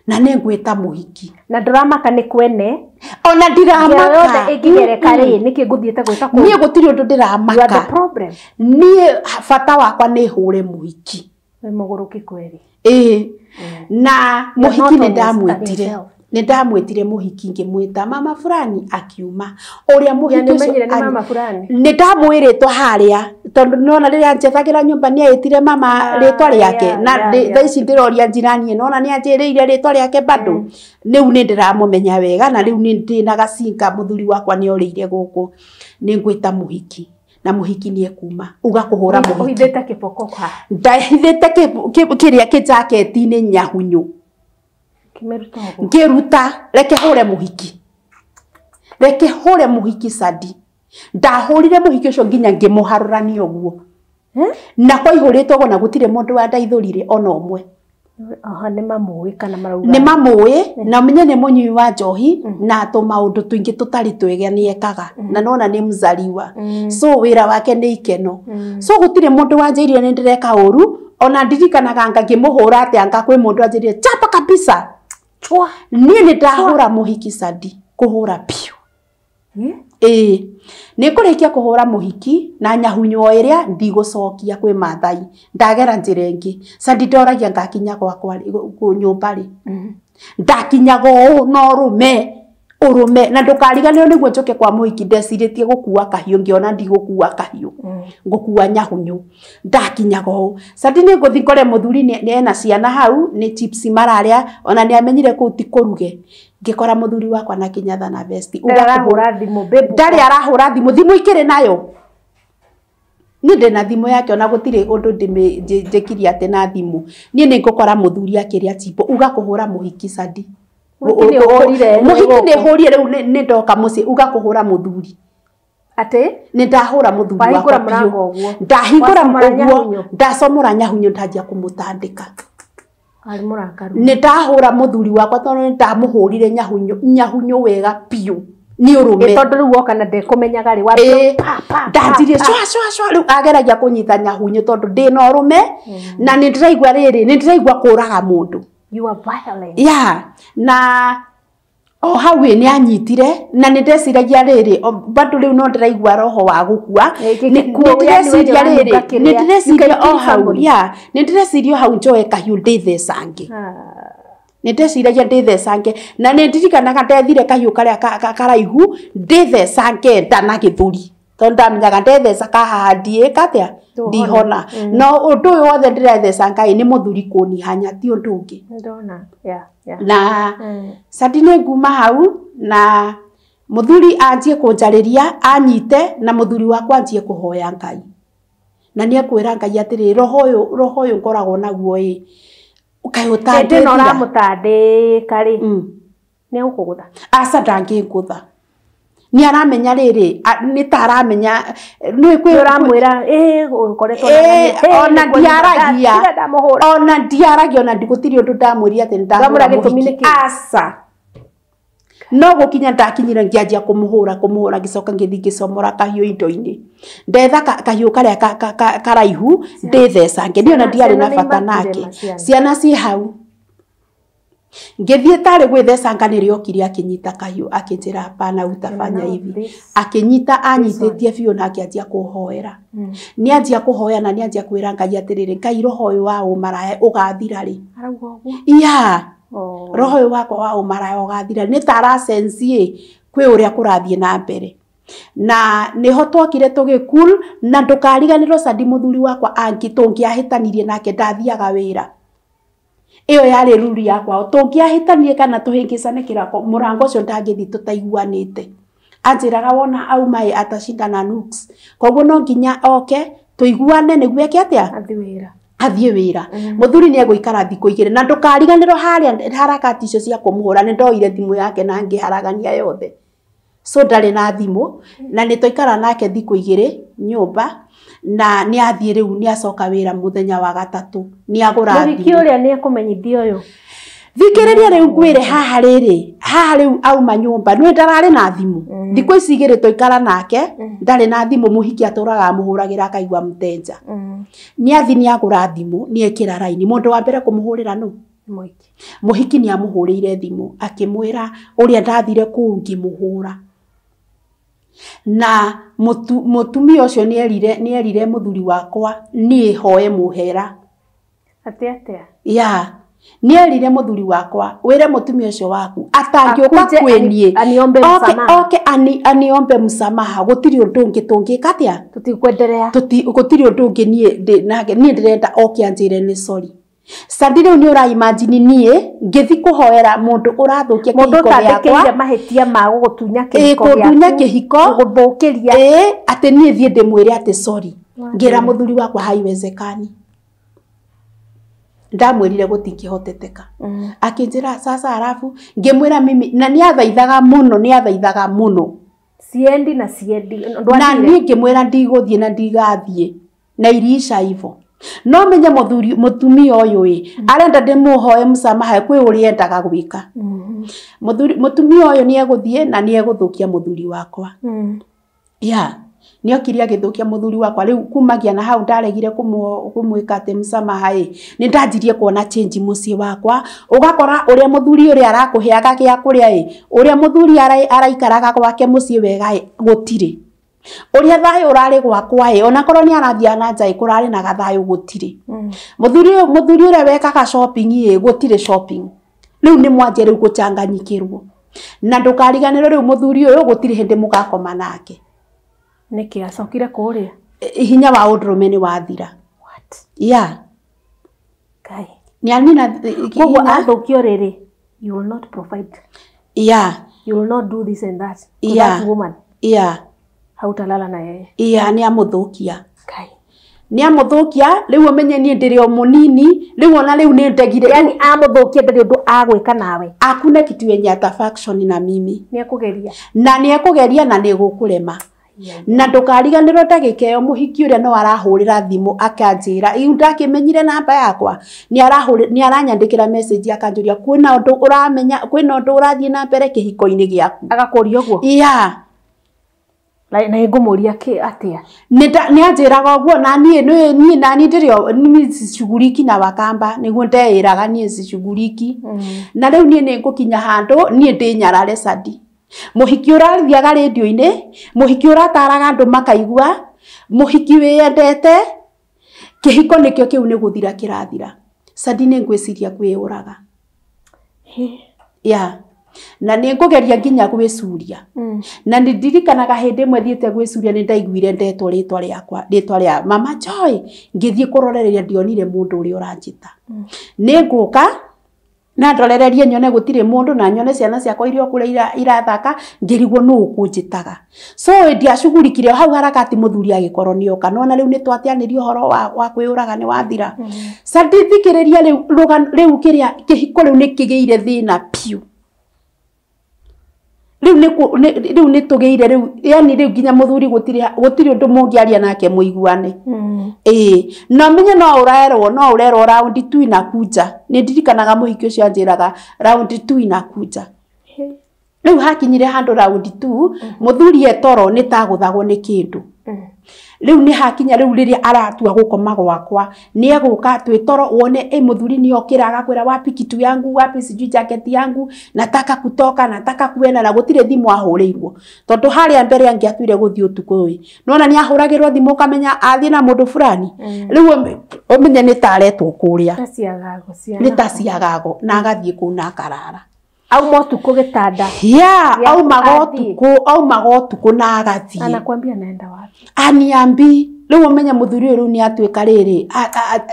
na nĩ ngwĩta mũhiki na ndũramaka nĩ kwene ona ndiramaka yothe ĩngĩgereka rĩ nĩkĩ ngũthiĩte gwĩka kũu niĩ gũtirĩ ũndũ ndĩramaka niĩ bata wakwa nĩ hũre mũhiki wĩ mũgũrũki kweri ĩĩ na mũhiki nĩ ndamwĩtire nĩ ndamwĩtire mũhiki ngĩmwĩta mama fulani akiuma ũrĩa mũhiki ũcio nĩ ndamwĩrĩtwo harĩa tondũ nona rĩrĩa njethagĩra nyũmba nĩ aĩtire mama rĩtwa rĩake na thaa ici ndĩroria njirani nona nĩ anjĩrĩire rĩtwa rĩake bado rĩu nĩ ndĩramũmenya wega na rĩu nĩ ndĩna gacinga mũthuri wakwa nĩ orĩire gũkũ nĩ ngwĩta mũhiki na mũhiki nĩ ekuma uga kũhũra mũhiki ũhithĩte kĩboko ha ndahithĩte kĩrĩa kĩjaketi-inĩ nyahunyũ ngĩruta reke hũre mũhiki reke hũre mũhiki Sadi ndahũrire mũhiki ũcio nginya ngĩmũharũrania ũguo na kwaihũrĩtwo ũguo na gũtirĩ mũndũ wandaithũrire ona ũmwe. Aha nĩ mamũĩ kana marauga nĩ mamũĩ na ũmenye nĩ mũnyui wa njohi na tũmaũndũ tũingĩ tũtarĩ twega nĩ ekaga na nona nĩ mzaliwa so wĩra wake nĩ ikeno so gũtirĩ mũndũ wanjĩrire nĩ ndĩreka ũru ona ndirikanaga anga ngĩmũhũra atĩa anga kwĩ mũndũ anjĩrire chapa kabisa chwa niĩ nĩ ndahũra mũhiki Sadi kũhũra biũ ĩĩ nĩ ngũrĩkia kũhũra mũhiki na nyahunywo ĩrĩa ndigũcokia kwĩ Maathai ndagera njĩra ĩngĩ Sadi ndoragia ngakinya gwakwa nyũmba rĩ ndakinyaga ũũ na ũrũme ũrũme na ndũkariganĩrwo nĩguo njoke kwa mũhiki ndecirĩtie gũkua kahiũ ngĩona ndigũkua kahiũ ngũkua nyahunyũ ndakinyaga ũũ Sadi nĩ ngũthiĩ ngore mũthuri nĩ ena ciana hau nĩ chips mararĩa ona nĩ amenyire kũu ti kũruge ngĩkora mũthuri wakwa na kĩnyatha na vesti ndarĩ arahũra thimũ thimũ ikĩrĩ nayo niĩ ndĩna thimũ yake ona gũtirĩ ũndũ njĩkirie atĩ na thimũ niĩ nĩ ngũkora mũthuri akĩrĩa chipo uga kũhũra mũhiki Sadi mũhiki nĩ hũrire rĩu nĩ ndoka mũciĩ uga kũhũra mũthuri atĩ nĩ ndahũra mũthuri wakwa biũ ndahingũra ũguo ndacomora nyahunyũ ndanjia kũmũtandĩka nĩ ndahũra mũthuri wakwa tondũ nĩ ndamũhũrire nyahunyũ nyahunyũ wega biũ nĩ ũrũme tondũ rĩu woka na ndekũmenyaga rĩ ndanjirie cwa cwa cwa rĩu ageragia kũnyita nyahunyũ tondũ ndĩna ũrũme na nĩ ndĩraigua rĩrĩ nĩ ndĩraigua kũraga mũndũ. You are violent. Yeah. Na o hau nĩ anyitire na nĩ ndeciragia rĩrĩ bado rĩu no ndĩraigua roho wa gũkua nĩ ndĩreciria rĩrĩ nĩ ndĩreciria o hau yeah nĩ ndĩreciria o hau njoe kahiũ ndĩthecange nĩ ndeciragia ndĩthecange na nĩ ndirikanaga ndethire kahiũ karĩa karaihu ndĩthecange nda na gĩthũri tondũ ndamenyaga ndetheca kahaha ndiĩka atĩa ndihona no ũndũ ũyũ wothe ndĩretheca Ngai nĩ mũthuri kũnihanya ti ũndũ ũngĩ na Sadi nĩ nguma hau na mũthuri anjie kũnjarĩria anyite na mũthuri wakwa anjie kũhoya Ngai na nĩ ekwĩra Ngai atĩrĩ roho ũyũ ngoragwo naguo ĩ kaĩ ũtangĩthira ũramũtandĩka rĩ nĩ egũkũgũtha aca ndangĩngũtha Nĩ aramenya rĩrĩ, nĩ ta aramenya nĩ kwĩ ũramwĩra ũkoretwo ona ndiaragia, ona ndiaragia, ona gũtirĩ ũndũ ndamwĩrire atĩ nĩndahũra mũhiki. Aca. No gũkinya ndakinyire ngĩanjia kũmũhũra ngĩcoka ngĩthiĩ ngĩcomora kahiũ indo-inĩ. Ndetha kahiũ karĩa karaihu ndĩthecange, niĩ ona ndiarĩ na bata nake. Ciana ciĩ hau. Ngĩthiĩ tarĩ gwĩthecanga nĩrĩokire akĩnyita kahiũ akĩnjĩra hapana utafanya hivi. Akĩnyita anyitĩtie biũ na akĩanjia kũhoera. Nĩanjia kũhoya na nĩanjia kwĩra Ngai atĩrĩrĩ, Ngai roho ũyũ wa ũmaraya ũgathira rĩ? Arauga ũguo? Yeah. Roho ũyũ wakwa wa ũmaraya ũgathira. Nĩ ta aracencie kwĩ ũrĩa kũrathiĩ na mbere. Na nĩho twokire tũgĩ cool na ndũkariganĩrwo Sandi mũthuri wakwa tũngĩahĩtanirie nake ndathiaga wĩra. Ĩyo yarĩ ruru yakwa, tũngĩahĩtanirie kana tũhĩngĩcane kĩrako mũrango ũcio ndangĩthiĩ tũtaiguanĩte. Anjĩraga wona auma ĩ atashinda na nuks. Koguo no nginya oke tũiguane nĩguo eke atĩa? Athiĩ wĩra. Mũthuri nĩ egũikara thikũ igĩrĩ na ndũkariganĩrwo harĩa harakati icio cia kũmũhũra nĩ ndoire thimũ yake na ngĩharagania yothe. So ndarĩ na thimũ na nĩ twaikara nake thikũ igĩrĩ nyũmba na nĩ athiĩ rĩu nĩ acoka wĩra mũthenya wa gatatũ nĩ agũra thimũ. Mũhiki ũrĩa nĩ ekũmenyithia ũyũ. Thikĩrĩria rĩu ngwĩre haha rĩrĩ, haha rĩu auma nyũmba nĩ ndararĩ na thimũ. Thikũ ici igĩrĩ twaikara nake ndarĩ na thimũ, mũhiki atũraga amũhũragĩra akaigua mtenja. Nĩ athi nĩ agũra thimũ nĩ ekĩra raini, mũndũ wa mbere kũmũhũrĩra nũ? Mũhiki. Mũhiki nĩ amũhũrĩire thimũ akĩmwĩra ũrĩa ndathire kũu ngĩmũhũra. Na mũtumia ũcio nĩ erire mũthuri wakwa niĩ hoe mũhera. Atĩ atĩa? Yeah. Nĩ erire mũthuri wakwa wĩre mũtumia ũcio waku atangĩũka kwĩ niĩ aniombe msamaha. Oke aniombe msamaha, gũtirĩ ũndũ ũngĩ tũngĩka atĩa? Tũtikwenderea. Gũtirĩ ũndũ ũngĩ niĩ nake niĩ ndĩrenda oke anjĩre nĩ sorry. Sandi rĩu nĩ ũra imagine niĩ ngĩthiĩ kũhoera mũndũ ũrathũkia Mũndũ kĩhiko gĩakwa. ũtandĩkĩire mahĩtia ma gũgũtunya kĩhiko gĩaku. Kũndunya kĩhiko. Gũgũthũkĩria. Atĩ niĩ thiĩ ndĩmwĩre atĩ sorry. Ngĩra mũthuri wakwa haiwezekani. Ndamwĩrire gũtingĩhoteteka. Akĩnjĩra sasa, halafu ngĩmwĩra mimi na nĩ athaithaga mũno, nĩ athaithaga mũno. Siendi na siendi. Na niĩ ngĩmwĩra ndigũthiĩ na ndigathiĩ na iriisha hivyo. No menye mũthuri mũtumia ũyũ ĩ arenda ndĩmũhoe msamaha kwĩ ũrĩa endaga gwĩka. Mũthuri mũtumia ũyũ nĩ egũthiĩ na nĩ egũthũkia mũthuri wakwa. Yeah. Nĩ okire agĩthũkia mũthuri wakwa rĩu kumagia na hau ndaregire kũmwĩka atĩ msamaha ĩ nĩ ndanjirie kuona change mũciĩ wakwa, ũgakora ũrĩa mũthuri ũrĩa arakũheaga gĩa kũrĩa ĩ ũrĩa mũthuri araikaraga gwake mũciĩ wega ĩ gũtirĩ. Ũrĩa thayũ ũrarĩ gwakwa ĩ onakorwo nĩ arathiaga na nja ĩ kũrarĩ na gathayũ gũtirĩ. Mũthuri ũrĩa wekaga shopping ĩ gũtirĩ shopping. Rĩu nĩ mwanjia rĩu gũcanganyikĩrwo. Na ndũkariganĩrwo rĩu mũthuri ũyũ gũtirĩ hĩndĩ mũgakoma nake. Nĩkĩ acokire kũrĩa? Hinya wa ũndũrũme nĩ wathira. What? Yeah. Ngai. Nĩ anina Koguo athũkio rĩrĩ, you will not provide. Yeah. You will not do this and that to Yeah. that woman. Yeah. Hautalala na yeye. Yeah, nĩ amũthũkia. Ngai. Nĩ amũthũkia rĩu ũmenye niĩ ndĩrĩ o mũnini rĩu ona rĩu nĩ ndegire. Yani amũthũkia ndarĩ ũndũ agwĩka nawe. Hakuna kitu yenye ata function na mimi. Nĩ ekũgeria. Na nĩ ekũgeria na nĩ gũkũrema. Na ndũkariganĩrwo ndagĩka ĩyo mũhiki ũrĩa no arahũrĩra thimũ akanjĩra iu ndakĩmenyire namba yakwa nĩ aranyandĩkĩra message akanjũria kwĩna ũndũ ũramenya kwĩna ũndũ ũrathiĩ na mbere kĩhiko-inĩ gĩaku. Agakũria ũguo. Yeah. Na ngũmũria kĩ atĩa? Nĩ anjĩraga ũguo na niĩ niĩ nani ndĩrĩ o mimi sishughuliki na Wakamba nĩguo ndeĩraga niĩ sishughuliki. Na rĩu niĩ nĩ ngũkinya handũ niĩ ndĩnyarare Sandi. Mũhiki ũrathiaga rĩndiũ-inĩ, mũhiki ũrataraga andũ makaigua, mũhiki wĩyendete, kĩhiko nĩkĩo kĩu nĩ gũthira kĩrathira. Sandi nĩ ngwĩciria kwĩyũraga. Yeah. Na nĩ ngũgeria nginya gwĩcuria. Na nĩ ndirikanaga hĩndĩ ĩmwe thiĩte gwĩcuria nĩ ndaiguire ndetwo rĩtwa rĩakwa, rĩtwa rĩa Mama Joy. Ngĩthiĩ kũrorereria ndionire mũndũ ũrĩa ũranjĩta. Nĩ ngũka na ndorererie nyone gũtirĩ mũndũ na nyone ciana ciakwa iria o kũrĩa irathaka ngĩrigwo nũ ũkũnjĩtaga. So ndiacugurikire hau harakati mũthuri agĩkorwo nĩ oka. Nĩwona rĩu nĩ twateanĩria ũhoro wa kwĩyũraga nĩ wathira. Sandi thikĩrĩria rĩu rũgano rĩu kĩrĩa kĩhiko rĩu nĩ kĩgĩire thĩna biũ. Rĩu nĩ tũgĩire rĩu yani rĩu nginya mũthuri gũtirĩ ũndũ mũngĩaria nake mũiguane. Ĩĩ na menye no ũrerwo round 2 inakuja. Nĩ ndirikanaga mũhiki ũcio anjĩraga round 2 inakuja. Rĩu hakinyire handũ round 2 mũthuri etoro nĩ tagũthagwo nĩ kĩndũ. Rĩu nĩ hakinya rĩu rĩrĩa aratua gũkoma gwakwa nĩ egũka twĩtoro wone ĩ mũthuri nĩ okĩra agakwĩra wapi kitu yangu wapi sijui jacket yangu nataka kutoka nataka kuenda na gũtirĩ thimũ ahũrĩirwo tondũ harĩa mbere angĩatuire gũthiĩ ũtukũ ĩ nona nĩ ahũragĩrwo thimũ ũkamenya athiĩ na mũndũ fulani. Rĩu ũmenye nĩ taretwo kũrĩa nĩ ta ciagago na agathiĩ kũu na akarara. Auma ũtukũ gĩtanda. Yeah, aumaga ũtukũ na agathiĩ. Anakwambia naenda wapi? Aniambi. Rĩu ũmenye mũthuri ũyũ rĩu nĩ atuĩka rĩrĩ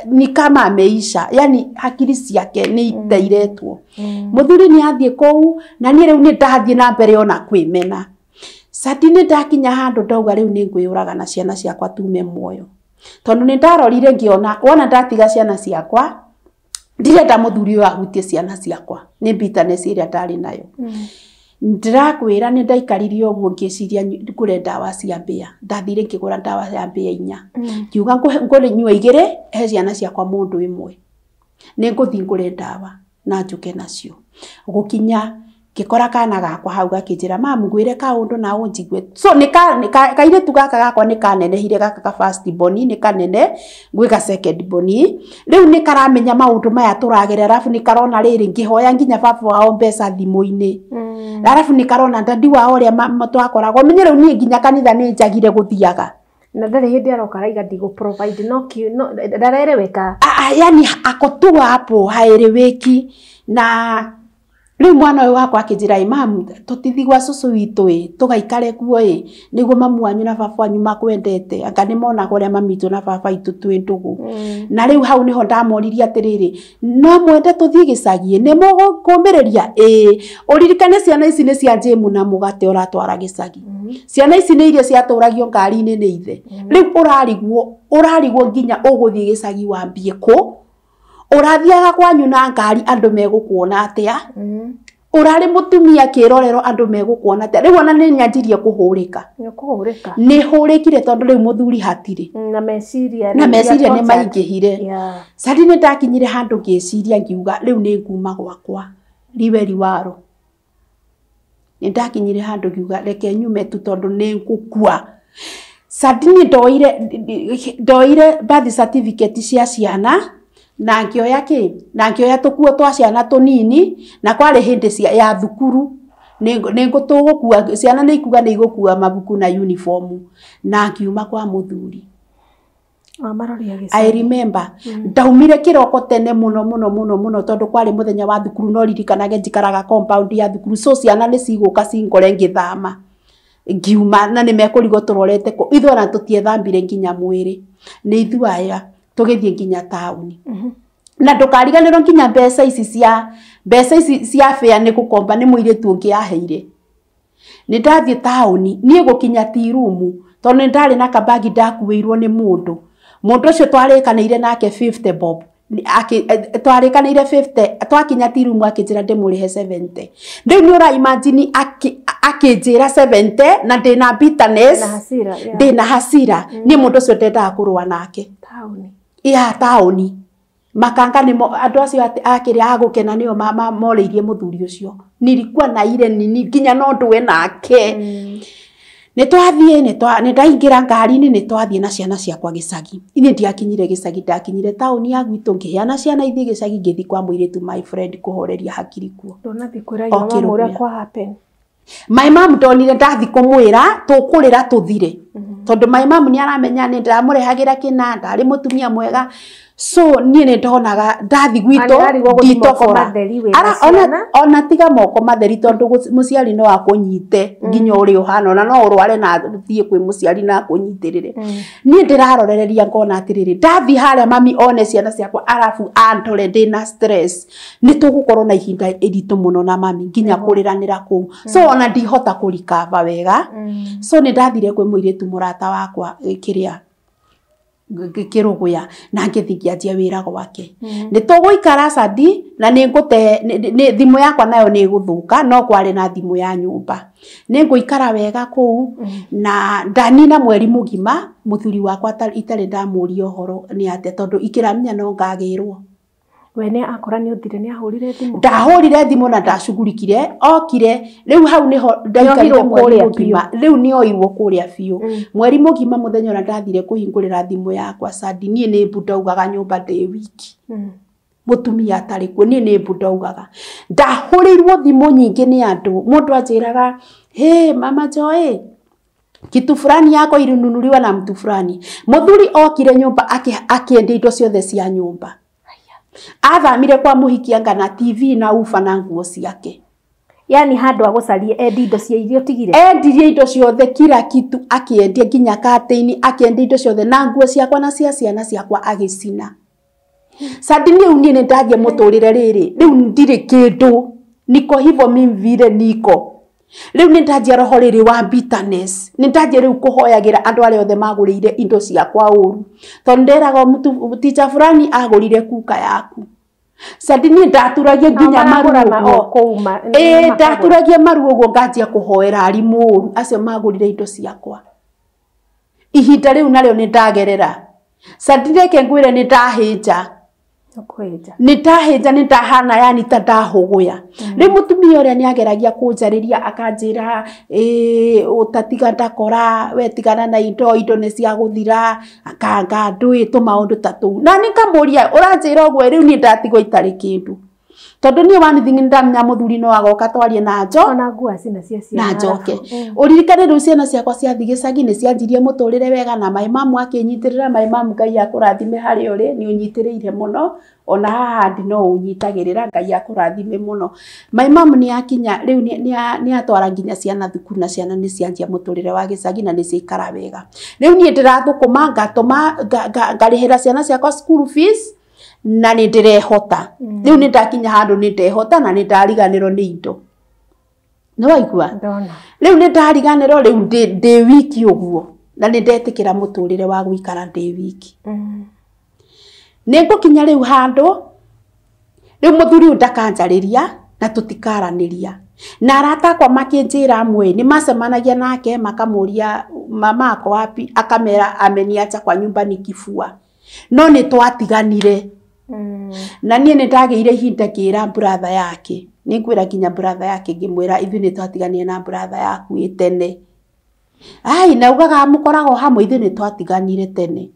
ni kama ameisha, yani hakiri ciake nĩ iteiretwo. Mũthuri nĩ athiĩ kũu na niĩ rĩu nĩ ndathiĩ na mbere ona kwĩmena. Sati nĩ ndakinya handũ ndauga rĩu nĩ ngwĩyũraga na ciana ciakwa tume muoyo. Tondũ nĩ ndarorire ngĩona wona ndatiga ciana ciakwa ndirenda mũthuri ũyũ ahutie ciana ciakwa nĩ bitterness ĩrĩa ndarĩ nayo. Ndĩrakwĩra nĩ ndaikarire ũguo ngĩciria ngũre ndawa cia mbĩa. Ndathire ngĩgũra ndawa ya mbĩa 4. Ngiuga ngũre nyua 2 he ciana ciakwa mũndũ ĩmwe. Nĩ ngũthiĩ ngũre ndawa na njũke nacio. Gũkinya ngĩkora kana gakwa hau gakĩnjĩra mamu ngwĩre kaũndũ na ũnjigue. So nĩ kairĩtu gaka gakwa nĩ kanenehire gaka ka first born nĩ kanene gwĩka second born. Rĩu nĩ karamenya maũndũ maya tũragerera arabu nĩ karona rĩrĩ ngĩhoya nginya baba wao mbeca thimũ-inĩ. Arabu nĩ karona dadi wao ũrĩa twakoragwo menye rĩu niĩ nginya kanitha nĩ njagire gũthiaga. Na ndarĩ hĩndĩ aroka araiga ndigũ provide no ndarereweka. Yani ako tu hapo haeleweki. Na rĩu mwana ũyũ wakwa akĩnjĩra ĩ mamu tũtithi gwa cũcũ witũ ĩ tũgaikare kuo ĩ nĩguo mamu wanyu na baba wanyu makwendete anga nĩ monaga ũrĩa mami witũ na baba witũ twĩ ndũgũ. Na rĩu hau nĩho ndamoririe atĩrĩrĩ no mwende tũthiĩ gĩcagi nĩ mũgũkũmĩrĩria ĩ ũririkane ciana ici nĩ cia Jĩmu na mũgate ũratwara gĩcagi. Ciana ici nĩ iria ciatũragio ngari-inĩ nĩ ithe. Rĩu ũrarigwo nginya ũgũthiĩ gĩcagi wambie kũ. Ũrathiaga kwanyu na ngari andũ megũkuona atĩa. Ũrarĩ mũtumia kĩrorero andũ megũkuona atĩa. Rĩu ona nĩ nyanjirie kũhũrĩka. Nĩ hũrĩkire tondũ rĩu mũthuri hatirĩ. Na meciria nĩ maingĩhire. Sadi nĩ ndakinyire handũ ngĩciria ngiuga rĩu nĩ nguma gwakwa riwe riwaro. Nĩ ndakinyire handũ ngiuga reke nyume tu tondũ nĩ ngũkua. Sadi nĩ ndoire birth certificate cia ciana na ngĩoya kĩ na ngĩoya tũkuo twa ciana tũnini na kwarĩ hĩndĩ ya thukuru nĩ ngũtũgũkua ciana nĩ ikuga nĩ igũkua mabuku na uniform na ngiuma kwa mũthuri. I remember ndaumire kĩroko tene mũno mũno mũno mũno tondũ kwarĩ mũthenya wa thukuru no ririkanage njikaraga compound ya thukuru so ciana nĩ cigũka cingore ngĩthama ngiuma na nĩ mekũrigwo tũrorete kũ ithuĩ ona tũtiethambire nginya mwĩrĩ nĩ ithuĩ aya tũgĩthiĩ nginya taũni. Na ndũkariganĩrwo nginya mbeca ici cia fare nĩ gũkomba nĩ mũirĩtu ũngĩ aheire. Nĩ ndathiĩ taũni niĩ gũkinya tea room tondũ nĩ ndarĩ na kabagi ndakuĩirwo nĩ mũndũ. Mũndũ ũcio twarĩkanĩire nake 50 bob. Twarĩkanĩire 50 twakinya tea room akĩnjĩra ndĩmũrĩhe 70. Rĩu nĩ ũra imagine akĩnjĩra 70 na ndĩna bitterness ndĩna hasira niĩ mũndũ ũcio ndendaga kũrũa nake. Ya taũni makanga nĩ andũ acio akĩrĩa agũkena nĩo morĩirie mũthuri ũcio. Nilikuwa na ile nini nginya no ndũe nake. Nĩ twathiĩ nĩ ndaingĩra ngari-inĩ nĩ twathiĩ na ciana ciakwa gĩcagi. Niĩ ndiakinyire gĩcagi ndakinyire taũni ya gwitũ ngĩheana ciana ithiĩ gĩcagi ngĩthiĩ kwa mũirĩtu my friend kũhoreria hakiri kuo. Ndũnathiĩ kwĩra mama ũrĩa kwa happen. My mom ndonire ndathi kũmwĩra tũkũrĩra tũthire. Tondũ my mom nĩ aramenya nĩ ndamũrehagĩra kĩna ndarĩ mũtumia mwega. So niĩ nĩ ndonaga ndathi gwitũ nditokora. Ona tiga moko matheri tondũ mũciari no akũnyite nginya ũrĩa ũhana ona no ũrware na thiĩ kwĩ mũciari na akũnyitĩrĩre. Niĩ ndĩrarorereria ngona atĩrĩrĩ ndathi harĩa mami one ciana ciakwa arabu andore ndĩna stress nĩ tũgũkorwo na ihinda iritũ mũno na mami nginya kũrĩranĩra kũu. So ona ndihota kũrikava wega. So nĩ ndathire kwĩ mũirĩtu mũrata wakwa kĩrĩa Kĩrũgũya na ngĩthiĩ ngĩanjia wĩra gwake. Nĩ tũgũikara Sadi na nĩ ngũte thimũ yakwa nayo nĩ ĩgũthũka, no kwarĩ na thimũ ya nyũmba. Nĩ ngũikara wega kũu na ndanina mweri mũgima mũthuri wakwa itarĩ ndamũria ũhoro nĩ atĩa, tondũ ikĩramenya no ngagĩrwo. We nĩ akora nĩ ũthire, nĩ ahũrire thimũ? Ndahũrire thimũ na ndacugurikire, okire rĩu hau nĩho ndaikarire mweri mũgima. Rĩu nĩ oirwo kũrĩa biũ mweri mũgima. Mũthenya ũrĩa ndathire kũhingũrĩra thimũ yakwa Sadi, niĩ nĩ mbu ndaugaga nyũmba ndĩ wiki, mũtumia atarĩ kuo, niĩ nĩ mbu ndaugaga. Ndahũrĩirwo thimũ nyingĩ nĩ andũ, mũndũ anjĩraga, "Hey, Mama Joy, kitu fulani yako ilinunuliwa na mtu fulani." Mũthuri okire nyũmba akĩendia indo ciothe cia nyũmba. Athamire kwa mũhikia na TV na ufa na nguo ciake. Yani handũ agũcarie endi indo cia iria ũtigire? Endirie indo ciothe, kila kitu akĩendia, nginya katĩini akĩendia indo ciothe na nguo ciakwa na cia ciana ciakwa agĩcina. Sadi niĩ niĩ nĩ ndanjia mũtũrĩre rĩrĩ, rĩu ndirĩ kĩndũ, niko hivyo mimi vile niko. Rĩu nĩ ndanjia roho rĩrĩ wa bitterness, nĩ ndanjia rĩu kũhoyagĩra andũ arĩa othe magũrĩire indo ciakwa ũru, tondũ nderaga mũtu teacher fulani agũrire kuka yaku. Sadi niĩ ndaturagia nginya maru ũguo, ĩĩ ndaturagia maru ũguo, nganjia kũhoera arimũ ũru acio magũrire indo ciakwa. Ihinda rĩu narĩo nĩ ndagerera. Sadi reke ngwĩre nĩ ndahĩnja, nĩ ndahĩnja, nĩ ndahana yani ta ndahũgũya. Rĩu mũtumia ũrĩa nĩ ageragia kũnjarĩria akanjĩra, ũtatiga ndakora, we tigana na indo, indo nĩ cia gũthira, akanga ndũĩ tũmaũndũ ta tũu. Na nĩ ngamũria, ũranjĩra ũguo rĩu niĩ ndatigwo itarĩ kĩndũ, tondũ niĩ one thing nĩ ndamenya mũthuri no agoka twarie na njo ona nguo acina cia ciana na njoke. Ũririkane rĩu ciana ciakwa ciathiĩ gĩcagi nĩ cianjirie mũtũrĩre wega na my mamu akĩnyitĩrĩra. My mamu, Ngai akũrathime harĩa ũrĩ, nĩ ũnyitĩrĩire mũno, ona haha ndi no ũnyitagĩrĩra, Ngai akũrathime mũno. My mamu nĩ akinya rĩu nĩ atwara nginya ciana thukuru na ciana nĩ cianjia mũtũrĩre wa gĩcagi na nĩ ciaikara wega. Rĩu niĩ ndĩrathũkũma ngatũma ngarĩhĩra ciana ciakwa school fees na nĩ ndĩrehota. Rĩu nĩ ndakinya handũ nĩ ndehota na nĩ ndariganĩrwo nĩ indo. Nĩ waigua? Rĩu nĩ ndariganĩrwo, rĩu ndĩ wiki ũguo na nĩ ndetĩkĩra mũtũrĩre wa gũikara ndĩ wiki. Nĩ ngũkinya rĩu handũ rĩu mũthuri ũyũ ndakanjarĩria na tũtikaranĩria. Na arata akwa makĩnjĩra amwe nĩ macemanagia nake makamũria mama ako wapi, akamera ameniacha kwa nyumba nikifua. No nĩ twatiganire. Na niĩ nĩ ndagĩire ihinda ngĩra brother yake, nĩ ngwĩra nginya brother yake ngĩmwĩra ithuĩ nĩ twatiganire na brother yaku ĩ tene. Ai na ugaga mũkoragwo hamwe, ithuĩ nĩ twatiganire tene.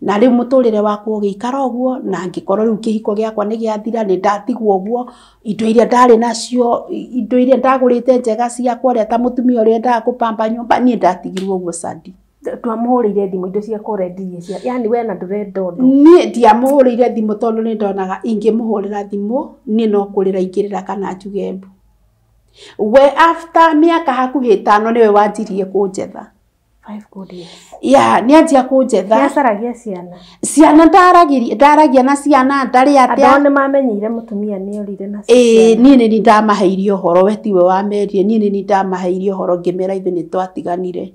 Na rĩu mũtũrĩre wakwa ũgĩikara ũguo na ngĩkorwo rĩu kĩhiko gĩakwa nĩ gĩathira, nĩ ndatigwo ũguo, indo iria ndarĩ nacio, indo iria ndagũrĩte njega ciakwa ũrĩa ta mũtumia ũrĩa endaga kũpamba nyũmba, niĩ ndatigirwo ũguo Sadi. Twamũhũrĩire thimũ indo ciakwa ũrendirie cia yani we na ndũrenda ũndũ? Niĩ ndiamũhũrĩire thimũ tondũ nĩ ndonaga ingĩmũhũrĩra thimũ niĩ no kũrĩra ingĩrĩra kana njuge mbu. We after mĩaka hakuhĩ 5 nĩwe wanjirie kũnjetha. 5 good years. Ya, nĩ anjia kũnjetha. Nĩacaragia ciana? Ciana ndaragia na ciana ndarĩ atĩa. Andũ nĩ mamenyire mũtumia nĩ orire na ciana? Ĩĩ, niĩ nĩ ndamaheire ũhoro, we tiwe wamerire, niĩ nĩ ndamaheire ũhoro ngĩmera ithuĩ nĩ twatiganire.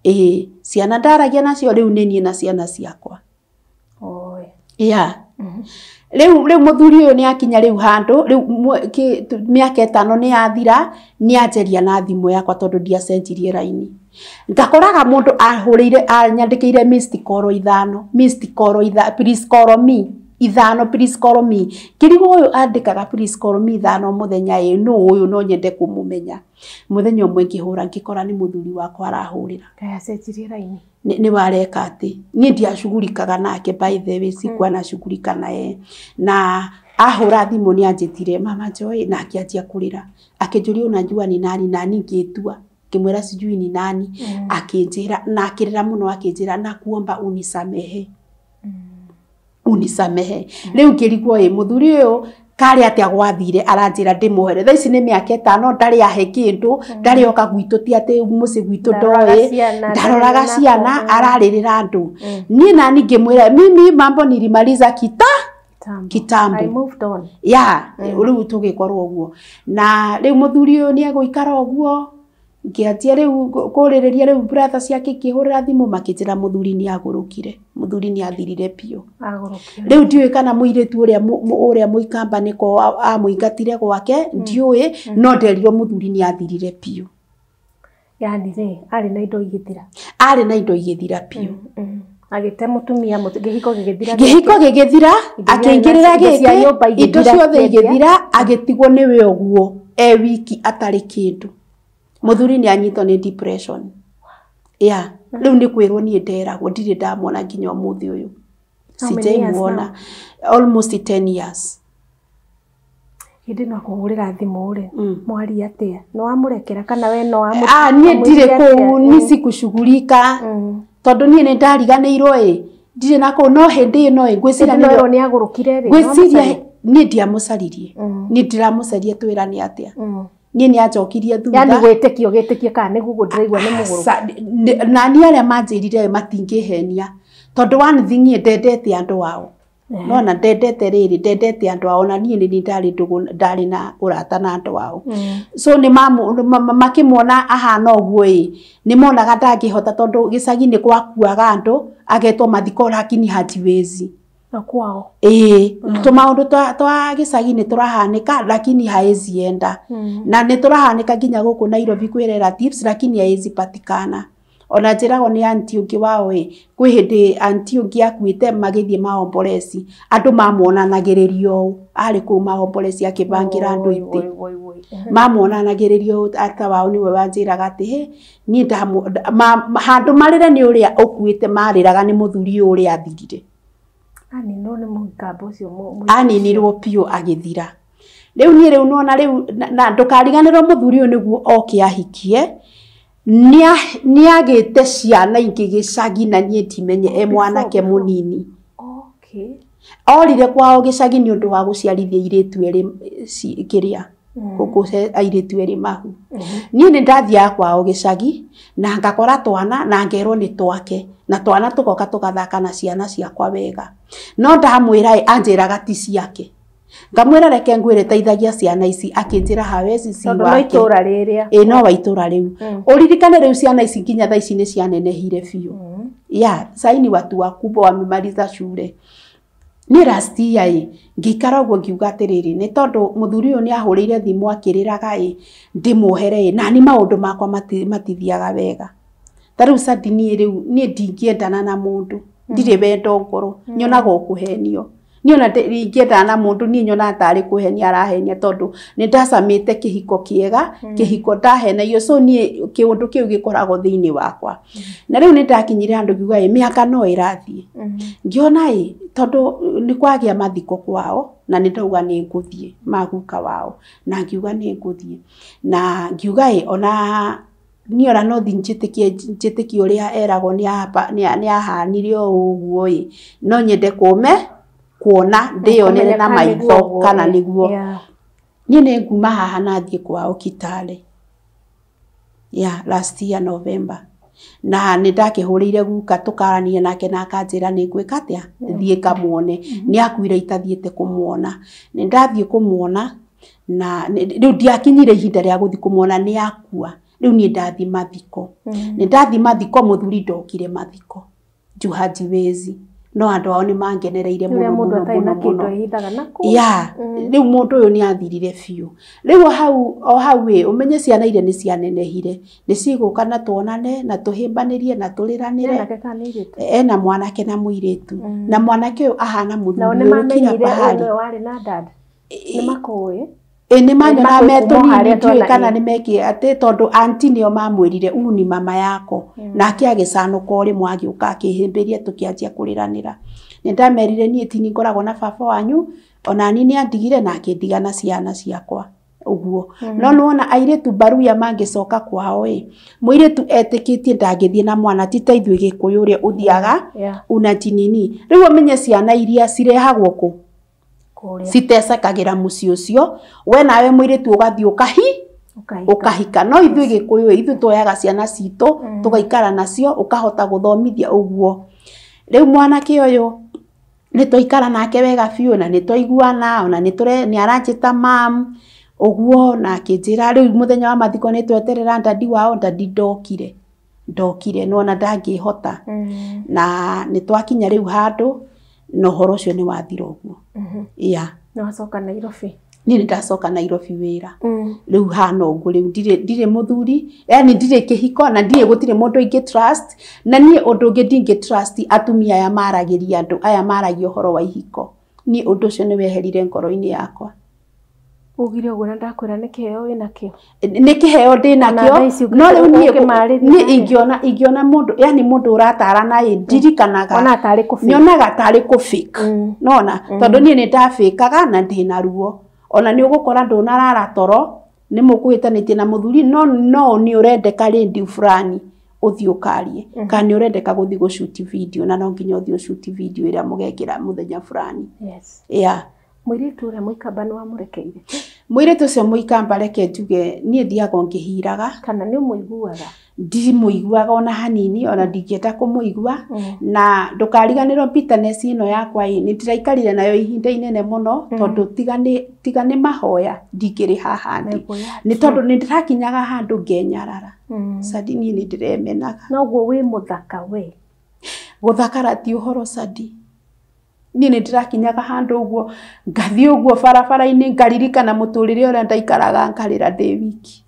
Ĩĩ, ciana ndaragia nacio rĩu nĩ niĩ na ciana ciakwa. Ya. Rĩu mũthuri ũyũ nĩ akinya rĩu handũ, rĩu mĩaka 5 nĩ yathira, nĩ anjaria na thimũ yakwa tondũ ndiacenjirie raini. Ngakoraga mũndũ ahũrĩire anyandĩkĩire missed call 5, missed call 5, please call me 5, please call me. Kĩrigwo ũyũ andĩkaga please call me 5 mũthenya ĩ, nũ ũyũ no nyende kũmũmenya. Mũthenya ũmwe ngĩhũra ngĩkora nĩ mũthuri wakwa arahũrĩra. Kaĩ acenjirie raini? Nĩ wareka atĩ niĩ ndiacugurikaga nake, by the way sikuwa nacugurika naye. Na ahũra thimũ nĩ anjĩtire Mama Joy na akĩanjia kũrĩra. Akĩnjũria unajua ni nani, na niĩ ngĩtua ngĩmwĩra sijui ni nani. Akĩnjĩra na akĩrĩra mũno akĩnjĩra nakuomba unisamehe. Unisamehe. Rĩu ngĩrigwo ĩ mũthuri ũyũ karĩ atĩa gwathire aranjĩra ndĩmwohere. Thaa ici nĩ mĩaka 5 ndarĩ ahe kĩndũ, ndarĩ oka gwitũ, ti atĩ mũciĩ gwitũ ndoĩ, ndaroraga ciana, ararĩrĩra andũ. Niĩ nani ngĩmwĩra mimi mambo nilimaliza kitambo. I moved on. Ya, rĩu tũgĩkorwo ũguo. Na rĩu mũthuri ũyũ nĩ egũikara ũguo Ngĩanjia rĩu kũrĩrĩria rĩu brother ciake ikĩhũrĩra thimũ makĩnjĩra mũthuri nĩ agũrũkire, mũthuri nĩ athirire biũ. Agũrũkire. Rĩu ndiũĩ kana mũirĩtu ũrĩa mũikamba nĩko amũingatire gwake, ndiũĩ, no nderirwo mũthuri nĩ athirire biũ. Yani rĩ, arĩ na indo igĩthira. Arĩ na indo igĩthira biũ. Agĩte mũtumia, kĩhiko gĩgĩthira. Kĩhiko gĩgĩthira, akĩingĩrĩra gĩkĩ, indo ciothe igĩthira, agĩtigwo nĩwe ũguo e wiki atarĩ kĩndũ. Mũthuri nĩ anyitwo nĩ depression. Yeah, rĩu nĩ kwĩrwo niĩ nderagwo, ndirĩ ndamwona nginya ũmũthĩ ũyũ. Sijaimuona almost 10 years. Hĩndĩ ĩno akũhũrĩra thimũ rĩ, mwaria atĩa? Nĩ wamũrekera kana we no wamũ? Ah, niĩ ndirĩ kũu, niĩ sikucugurika. Tondũ niĩ nĩ ndariganĩirwo ĩ, ndirĩ na kũu, no hĩndĩ ĩno ĩ, ngwĩciria nĩ agũrũkire rĩ. Ngwĩciria niĩ ndiamũcaririe. Niĩ ndiramũcaria twĩrane atĩa. Niĩ nĩ anjokirie thutha. Yani gwĩtĩkio gĩtĩkio kana nĩ guo ndĩraigua nĩ mũgũrũku. Na niĩ arĩa manjĩrire matingĩhenia. Tondũ one thing niĩ ndendete andũ ao. Nona ndendete rĩrĩ, ndendete andũ ao, na niĩ nĩ ndarĩ ndũgũ, ndarĩ na ũrata na andũ ao. So nĩ makĩmuona ahana ũguo ĩ, nĩ monaga ndangĩhota tondũ gĩcagi nĩ gwakuaga andũ, agetwo mathiko lakini hajiwezi. Na kwao. Ĩĩ, tũmaũndũ twa gĩcagi nĩ tũrahanĩka lakini haezi enda. Na nĩ tũrahanĩka nginya gũkũ Nairobi kwĩ relatives lakini haezi patikana. Ona njĩragwo nĩ anti ũngĩ wao ĩ, kwĩ hĩndĩ anti ũngĩ akuĩte magĩthiĩ maomboreci, andũ mamuonanagĩrĩria ũũ, arĩ kũu maomboreci akĩbangĩra andũ itĩ. Mamuonanagĩrĩria ũũ, ata wao nĩwe wanjĩraga atĩ hĩ, niĩ handũ marĩre nĩ ũrĩa ũkuĩte marĩraga nĩ mũthuri ũyũ ũrĩa athirire. Aninirwo nĩ mũikamba ũcio. Aninirwo biũ agĩthira. Rĩu niĩ rĩu nona rĩu na ndũkariganĩrwo mũthuri ũyũ nĩguo oke ahikie. Nĩagĩte ciana ingĩ gĩcagi na niĩ ndimenye e mwanake mũnini. Orire kwao gĩcagi nĩ ũndũ wa gũciarithia airĩtu erĩ kĩrĩa, gũkũhe airĩtu erĩ mahu. Niĩ nĩ ndathiaga kwao gĩcagi na ngakora twana na ngerwo nĩ twake, na twana tũgoka tũgathaka na ciana ciakwa wega. No ndamwĩra ĩ, anjĩraga ti ciake. Ngamwĩra reke ngwĩre teithagia ciana ici, akĩnjĩra hawezi si wake. Tondũ no itũra rĩrĩa. Ĩ no wa itũra rĩu. Ũririkane rĩu ciana ici nginya thaa ici nĩ cianenehire biũ. Ya, saini watu wakubwa wamemaliza shule. Niĩ last year ĩ, ngĩikara ũguo ngiuga atĩrĩrĩ, nĩ tondũ mũthuri ũyũ nĩ ahũrĩire thimũ akĩrĩraga ĩ, ndĩmuohere ĩ, na nĩ maũndũ makwa matithiaga wega. Ta rĩu Sadi niĩ rĩu niĩ ndingĩendana na mũndũ, ndirĩ wendo ngoro, nyonaga o kũhenio. Niĩ ona ndingĩendana na mũndũ, niĩ nyonaga tarĩ kũhenia arahenia tondũ nĩ ndacamĩte kĩhiko kĩega, kĩhiko ndahenagio, so niĩ kĩũndũ kĩu gĩkoragwo thĩinĩ wakwa. Na rĩu nĩ ndakinyire handũ ngiuga ĩ, mĩaka no ĩrathiĩ. Ngĩona ĩ, tondũ nĩ kwagĩa mathiko kwao, na nĩ ndauga nĩ ngũthiĩ maguka wao, na ngiuga nĩ ngũthiĩ. Na ngiuga ĩ, ona niĩ ona no thiĩ njĩtĩkie ũrĩa eragwo nĩ ahanire o ũguo ĩ, no nyende kũme kuona ndĩyonere na maitho kana nĩguo. Niĩ nĩ nguma haha na thiĩ kwao Kitale. Yeah, last year November. Na nĩ ndakĩhũrĩire guka tũkarania nake na akanjĩra nĩ ngwĩka atĩa, thiĩ ngamuone. Nĩ akuire itathiĩte kũmuona. Nĩ ndathiĩ kũmuona na rĩu ndiakinyire ihinda rĩa gũthiĩ kũmuona, nĩ akua. Rĩu niĩ ndathiĩ mathiko. Nĩ ndathiĩ mathiko, mũthuri ndokire mathiko. Juu hajiwezi. No andũ ao nĩ mangenereire mũno mũno mũno mũno. Ya, rĩu mũndũ ũyũ nĩ athirire biũ. Rĩu o hau ĩ, ũmenye ciana iria nĩ cianenehire, nĩ cigũka na tuonane na tũhĩmbanĩrie na tũrĩranĩre. Ena mwanake na mũirĩtu. Na mwanake ũyũ ahana mũthuri ũyũ kila pahali. Ĩ nĩ manyonaga me tũnini, ndiũĩ kana nĩ mekire atĩ tondũ anti nĩo mamwĩrire huyu ni mama yako. Nake agĩcanũka o rĩmwe agĩũka akĩhĩmbĩria tũkĩanjia kũrĩranĩra. Nĩ ndamerire niĩ ti niĩ ngoragwo na baba wanyu, ona niĩ nĩ andigire na akĩndiga na ciana ciakwa ũguo. No nĩwona airĩtu Baruya mangĩcoka kwao ĩ, mũirĩtu etĩkĩtie ndangĩthiĩ na mwana, ti ta ithuĩ Gĩkũyũ ũrĩa ũthiaga unajinini. Rĩu ũmenye ciana iria cirehagwo kũ? Citecekagĩra mũciĩ ũcio, we nawe mũirĩtu ũgathiĩ ũkahika. No ithuĩ Gĩkũyũ ithuĩ tuoyaga ciana citũ tũgaikara nacio, ũkahota gũthomithia ũguo. Rĩu mwanake ũyũ nĩ twaikara nake wega biũ na nĩ twaiguana, ona nĩ aranjĩta mam. Ũguo na akĩnjĩra rĩu mũthenya wa mathiko nĩ tweterera ndadi wao, ndadi ndokire nona ndangĩhota. Na nĩ twakinya rĩu handũ na ũhoro ũcio nĩ wathira ũguo. Yeah. Nĩ wacoka Nairobi? Niĩ nĩ ndacoka Nairobi wĩra. Rĩu hana ũguo rĩu ndirĩ mũthuri, yani ndirĩ kĩhiko na ndirĩ gũtirĩ mũndũ ingĩ trust, na niĩ ũndũ ũngĩ ndingĩ trust atumia aya maragĩria andũ aya maragia ũhoro wa ihiko. Niĩ ũndũ ũcio nĩ weherire ngoro-inĩ yakwa. Ugire ũguo na ndakwĩra nĩ kĩheo wĩnakĩo. Nĩ kĩheo ndĩnakĩo, no rĩu niĩ ingĩona mũndũ, yani mũndũ ũratarana ĩ ndirikanaga. Ona tarĩ kũ fake. Nyonaga tarĩ kũ fake. Nona tondũ niĩ nĩ ndabĩkaga na ndĩna ruo. Ona nĩ ũgũkora ndũnarara toro, nĩ mũkũhĩtanĩtie na mũthuri, no nĩ ũrendeka rĩndiũ fulani ũthiĩ ũkarie, kana nĩ ũrendeka gũthiĩ gũshoot video, na no nginya ũthiĩ ũshoot video ĩrĩa mũgekĩra mũthenya fulani. Yes. Yeah. Mũirĩtu ũrĩa mũikamba nĩ wamũrekeire? Mũirĩtu ũcio mũikamba reke njuge niĩ thiaga ngĩhiraga. Kana nĩ ũmũiguaga? Ndimũiguaga ona hanini, ona ndingĩenda kũmũigua. Na ndũkariganĩrwo bitterness ĩno yakwa ĩ, nĩ ndĩraikarire nayo ihinda inene mũno, tondũ tiga nĩ mahoya ndingĩrĩ haha ndĩ. Nĩ tondũ nĩ ndĩrakinyaga handũ ngenyarara. Sadi niĩ nĩ ndĩremenaga. Noguo wĩ mũthaka we? Gũthakara ti ũhoro Sadi. Niĩ nĩ ndĩrakinyaga handũ ũguo ngathiĩ ũguo barabara-inĩ ngaririkana mũtũrĩre ũrĩa ndaikaraga ngarĩra ndĩ wiki.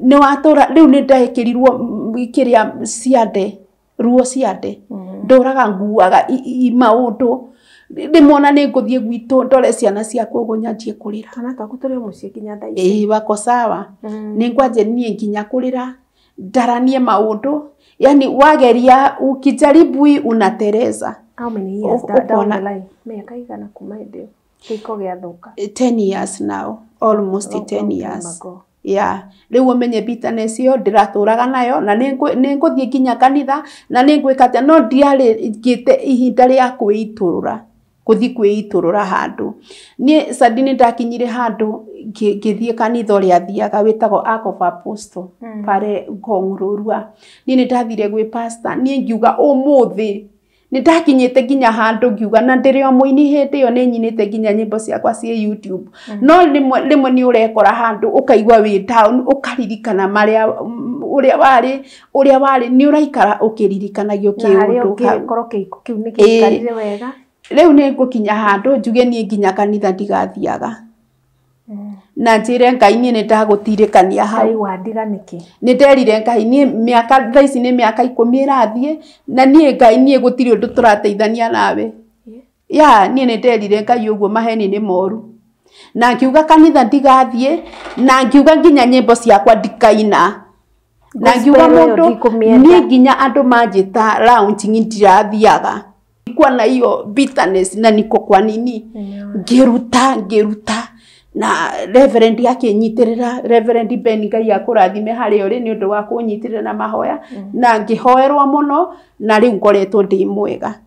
Nĩ watũra rĩu nĩ ndekĩrirwo kĩrĩa ciande, ruo ciande. Ndũraga nguaga maũndũ. Rĩmwe ona nĩ ngũthiĩ gwitũ ndore ciana ciakwa ũguo nyanjie kũrĩra. Twana twaku tũrĩ o mũciĩ nginya thaa ici? Ĩĩ wako sawa. Nĩ ngwanjia niĩ nginya kũrĩra ndaranie maũndũ. Yani wageria ukijaribu unatereza. How many years down the line? Miaka igana kuma hĩndĩ ĩyo kĩhiko gĩathũka? 10 years now, almost 10 years. Yeah. Rĩu ũmenye bitterness ĩyo ndĩratũraga nayo, na nĩ ngũthiĩ nginya kanitha, na nĩ ngwĩka atĩa, no ndiarĩ ngĩte ihinda rĩa kwĩitũrũra, gũthiĩ kwĩitũrũra handũ. Niĩ Sadi nĩ ndakinyire handũ ngĩthiĩ kanitha ũrĩa thiaga wĩtagwo Ark of Apostle pare Ngong Rũrua. Niĩ nĩ ndathire gwĩ pastor, niĩ ngiuga ũmũthĩ nĩ ndakinyĩte nginya handũ ngiuga, na ndĩrĩ o mũini hĩndĩ ĩyo nĩ nyinĩte nginya nyĩmbo ciakwa ciĩ YouTube. No rĩmwe nĩ ũrekora handũ ũkaigua wĩ down, ũkaririkana marĩa ũrĩa warĩ, nĩ ũraikara ũkĩririkanagio kĩũndũ hau. Korwo kĩhiko kĩu nĩ kĩikarire wega. Rĩu nĩ ngũkinya handũ njuge niĩ nginya kanitha ndigathiaga. Na njĩre Ngai niĩ nĩ ndagũtirĩkania hau. Ngai wandiga nĩkĩ? Nĩ nderire Ngai niĩ mĩaka thaa ici nĩ mĩaka 10 ĩrathiĩ, na niĩ Ngai niĩ gũtirĩ ũndũ tũrateithania nawe. Ya niĩ nĩ nderire Ngai ũguo maheni nĩ moru. Na ngiuga kanitha ndigathiĩ, na ngiuga nginya nyĩmbo ciakwa ndikaina. Na ngiuga mũndũ niĩ nginya andũ manjĩta launching ndirathiaga. Nilikuwa na hiyo bitterness na niko kwa nini? Ngĩruta na Reverend akĩnyitĩrĩra, Reverend Ben Ngai akũrathime harĩa ũrĩ nĩ ũndũ wa kũnyitĩrĩra na mahoya, na ngĩhoerwo mũno, na rĩu ngoretwo ndĩ mwega.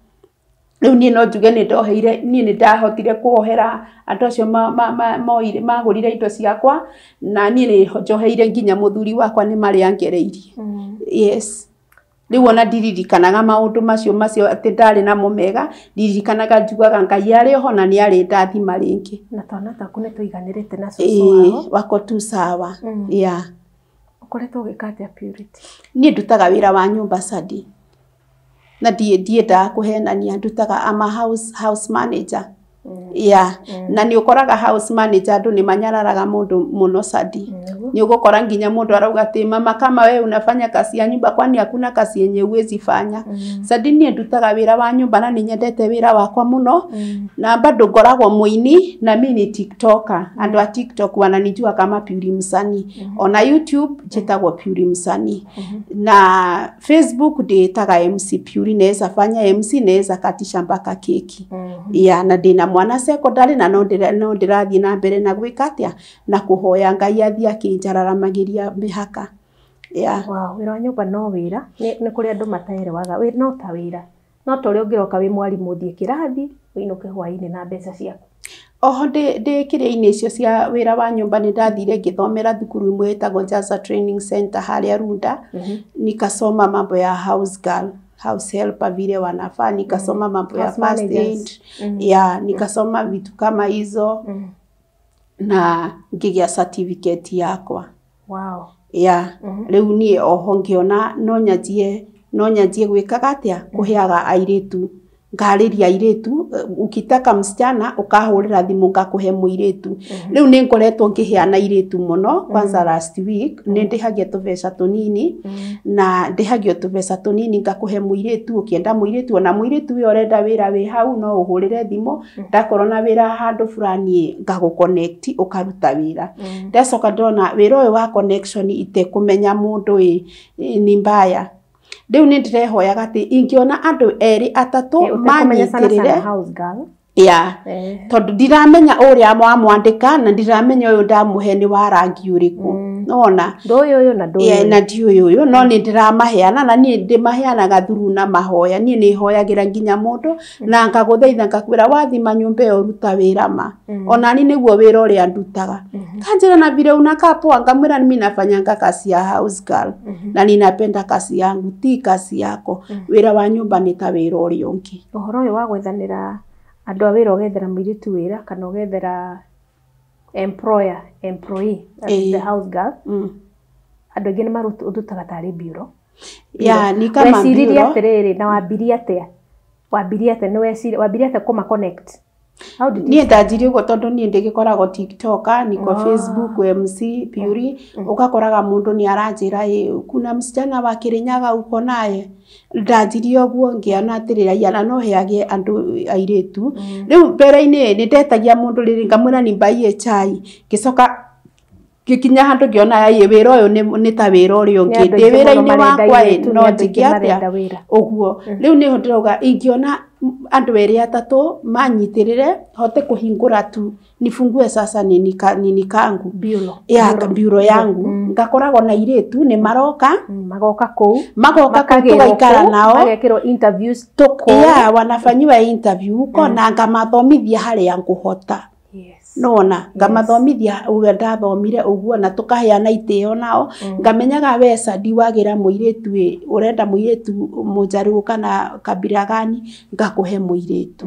Rĩu niĩ no njuge nĩ ndoheire, niĩ nĩ ndahotire kuohera andũ acio magũrire indo ciakwa, na niĩ nĩ njoheire nginya mũthuri wakwa nĩ marĩa angereirie. Yes. Rĩu ona ndiririkanaga maũndũ macio atĩ ndarĩ namo mega, ndiririkanaga njugaga Ngai arĩ oho na nĩ arĩ ndathima rĩngĩ. Na twana twaku nĩ tũiganĩrĩte na cũcũ wao? Wako tu sawa. Yeah. Ũkoretwo ũgĩka atĩa Purity? Niĩ ndutaga wĩra wa nyũmba Sadi. Na ndiendaga kũhenania, ndutaga ama house manager. Yeah. Na nĩ ũkoraga house manager andũ nĩ manyararaga mũndũ mũno Sadi. Nĩ ũgũkora nginya mũndũ arauga atĩ mama kama wewe unafanya kazi ya nyumba kwani hakuna kazi yenye huwezi fanya. Sadi niĩ ndutaga wĩra wa nyũmba na nĩ nyendete wĩra wakwa mũno. Na bado ngoragwo mũini na mimi ni TikToker. Andũ a TikTok wananijua kama Puri Msanii. Ona YouTube njĩtagwo Puri Msanii. Na Facebook ndĩtaga MC Puri, naweza fanya MC, naweza katisha mpaka keki. Yeah, na ndĩna mwana secondary na no ndĩrathiĩ na mbere na gwĩka atĩa na kũhoya Ngai athiĩ akĩnjararamagĩria mĩhaka. Yeah. Wow, wĩra wa nyũmba no wĩra, nĩ kũrĩ andũ mataerewaga, no ta wĩra. No ta ũrĩa ũngĩroka wĩ mwarimũ ũthiĩ kĩrathi, ũinũke hwaĩ-inĩ na mbeca ciaku. Oho ndĩ kĩrĩa-inĩ icio cia wĩra wa nyũmba nĩ ndathire ngĩthomera thukuru ĩmwe ĩtagwo Jaza Training Center harĩa Runda. Nikasoma mambo ya house girl, house helper vile wanafaa, nikasoma mambo ya first aid. Yeah, nikasoma vitu kama hizo. Na ngĩgĩa certificate yakwa. Wow. Ya rĩu niĩ oho ngĩona no nyanjie gwĩkaga atĩa, kũheaga airĩtu, ngarĩria airĩtu, ukitaka msichana ũkahũrĩra thimũ ngakũhe mũirĩtu. Rĩu nĩ ngoretwo ngĩheana airĩtu mũno. Kwanza last week nĩ ndĩhagia tũbeca tũnini, na ndĩhagio tũbeca tũnini ngakũhe mũirĩtu. Ũkĩenda mũirĩtu, ona mũirĩtu ũyũ ũrenda wĩra wĩ hau, no ũhũrĩre thimũ, ndakorwo na wĩra handũ fulani ngagũ connect ũkaruta wĩra. Ndacoka ndona wĩra ũyũ wa connection itekũmenya mũndũ ĩ ni mbaya. Rĩu nĩ ndĩrehoyaga atĩ ingĩona andũ erĩ atatũ Ũtekũmenya sana sana manyitĩrĩre house girl. Ya, tondũ ndiramenya ũrĩa wamwandĩka na ndiramenya ũyũ ndamũhe nĩ wa rangi ũrĩkũ, nona Ndũĩ ũyũ na ndũĩ Yeah, ũyũ. Na ndiũĩ ũyũ, no nĩ ndĩramaheana, na niĩ ndĩmaheanaga through na mahoya. Niĩ nĩ hoyagĩra nginya mũndũ na ngagũthaitha, ngakwĩra wathima nyũmba ĩyo ruta wĩra ma onani nĩguo wĩra ũrĩa ndutaga. Kanjĩra na vile unakaa poa, ngamwĩra mimi nafanyanga kazi ya house girl na ninapenda kazi yangu, ti kazi yako. Wĩra wa nyũmba nĩ ta wĩra ũrĩa ũngĩ. Ũhoro ũyũ wa gwethanĩra andũ a wĩra, ũgethera mũirĩtu wĩra kana ũgethera employer employee, that is the house girl, andũ aingĩ nĩ marutaga tarĩ bureau. Ya, ni kama Weciririe bureau. atĩrĩrĩ, na wambirie atĩa, wambirie atĩa, nĩ weciria wambirie atĩa kũma connect? How did you Niĩ ndanjirie ũguo tondũ niĩ ndĩgĩkoragwo TikTok, niko Facebook MC Puri, ũgakoraga mũndũ nĩ aranjĩra, "Ĩ, kuna msichana wa Kirinyaga uko naye?" Ndanjirie ũguo ngĩona atĩrĩrĩ, aya na no heage andũ airĩtu. Rĩu mbere-inĩ nĩ ndetagia mũndũ rĩrĩ, ngamwĩra nimbaiye chai, ngĩcoka ngĩkinya handũ ngĩona ĩ wĩra ũyũ nĩ ta wĩra ũrĩa ũngĩ. Nĩ andũ Ndĩ aingĩ mũno wĩra-inĩ marenda wakwa ĩ airĩtu, no nĩ andũ aingĩ njĩke atĩa marenda wĩra. Ũguo rĩu nĩho ndĩrauga ingĩona andũ erĩ atatũ manyitĩrĩre hote kũhingũra tu, nifungue sasa nini, nini kangu Bureau. ya bureau yangu, ngakoragwo na airĩtu nĩ maroka. Magoka kũu. Magoka kũu, Makagĩrwo tũgaikara kũu, nao. Magekĩrwo interviews kũu. Ya, wanafanyiwa interview huko na ngamathomithia harĩa ngũhota. Nona ngamathomithia ũrĩa ndathomire ũguo, na tũkaheana itĩo nao, ngamenyaga we Sadi wagĩra mũirĩtu ĩ ũrenda mũirĩtu mũnjarũ kana kabira gani, ngakũhe mũirĩtu.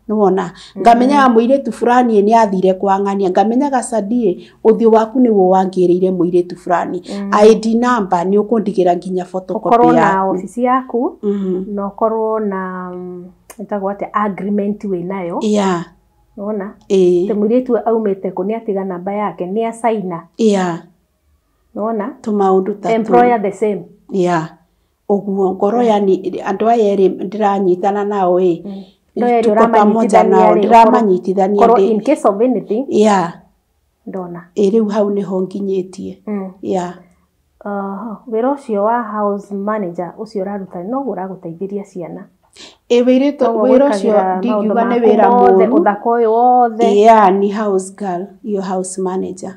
Nĩwona ngamenyaga mũirĩtu fulani nĩ athire kwa ng'ania, ngamenyaga Sadi ĩ ũthiũ waku nĩguo wangĩrĩire mũirĩtu fulani, ID number nĩ ũkũndigĩra nginya photocopy Ũkorwo na yaku. obici yaku na ũkorwo na ĩtagwo atĩa, agreement wĩ nayo. Nona atĩ mũirĩtu aumĩte kũ, nĩ atiga namba yake, nĩ acaina. Nona tũmaũndũ ta tũu. Employer the same. Ya, ũguo ngoro yani andũ aya erĩ ndĩranyitana nao ĩ No erĩ tuko pamoja ũramanyitithania nao rĩ, ndĩramanyitithania ũkorwo in case of anything. Ndona. Ĩ rĩu hau nĩho nginyĩtie ya. Wĩra ũcio wa house manager ũcio ũraruta noguo ũragũteithiria ciana? Ĩ wĩrĩtũ Noguo wĩra ũcio gwĩkagĩra maũndũ ndingiuga nĩ maku wĩra mothe, mũru. ũthaka ũyũ wothe. Ya, ni house girl, hiyo house manager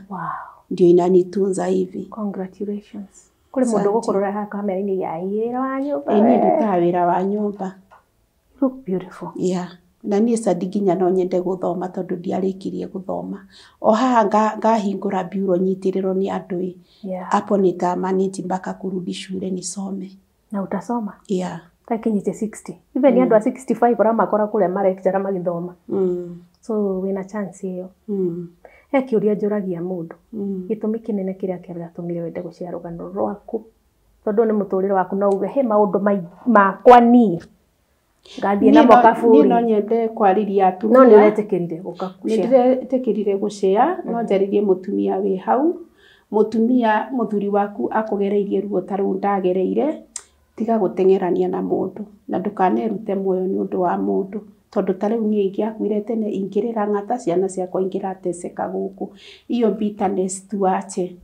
ndio inanitunza hivi. Congratulations. Kũrĩ mũndũ Asante. ũgũkũrora haha kamera-inĩ ya wĩra wa nyũmba. Ĩ niĩ ndutaga wĩra wa nyũmba. You look beautiful. Ya, na niĩ Sadi nginya no nyende gũthoma tondũ ndiarĩkirie gũthoma. O haha ngahingũra bureau nyitĩrĩrwo nĩ andũ ĩ hapo nitamanage mpaka kurudi shule nisome. Na utasoma. Yeah. Takinyĩte 60, even andũ a 65 ũramakora kũrĩa marekchara magĩthoma. So wĩna chance ĩyo. He kĩũria njũragia mũndũ, gĩtũmi kĩnene kĩrĩa kĩratũmire wende gũcea rũgano rwaku, tondũ nĩ mũtũrĩre waku, no uge he maũndũ makwa niĩ ngathiĩ namo Niĩ no kaburi. nyende kwarĩria No nĩ atumia. ũretĩkĩrire gũka Nĩ gũshare. ndĩretĩkĩrire gũcea, no njarĩrie mũtumia wĩ hau, mũtumia mũthuri waku akũgereirie ruo ta rũu ndagereire, tiga gũteng'erania na mũndũ na ndũkanerute muoyo nĩ ũndũ wa mũndũ, tondũ ta rĩu niĩ ingĩakuire tene ingĩrĩra ng'ata ciana ciakwa ingĩrateseka gũkũ. Iyo bitterness tuache.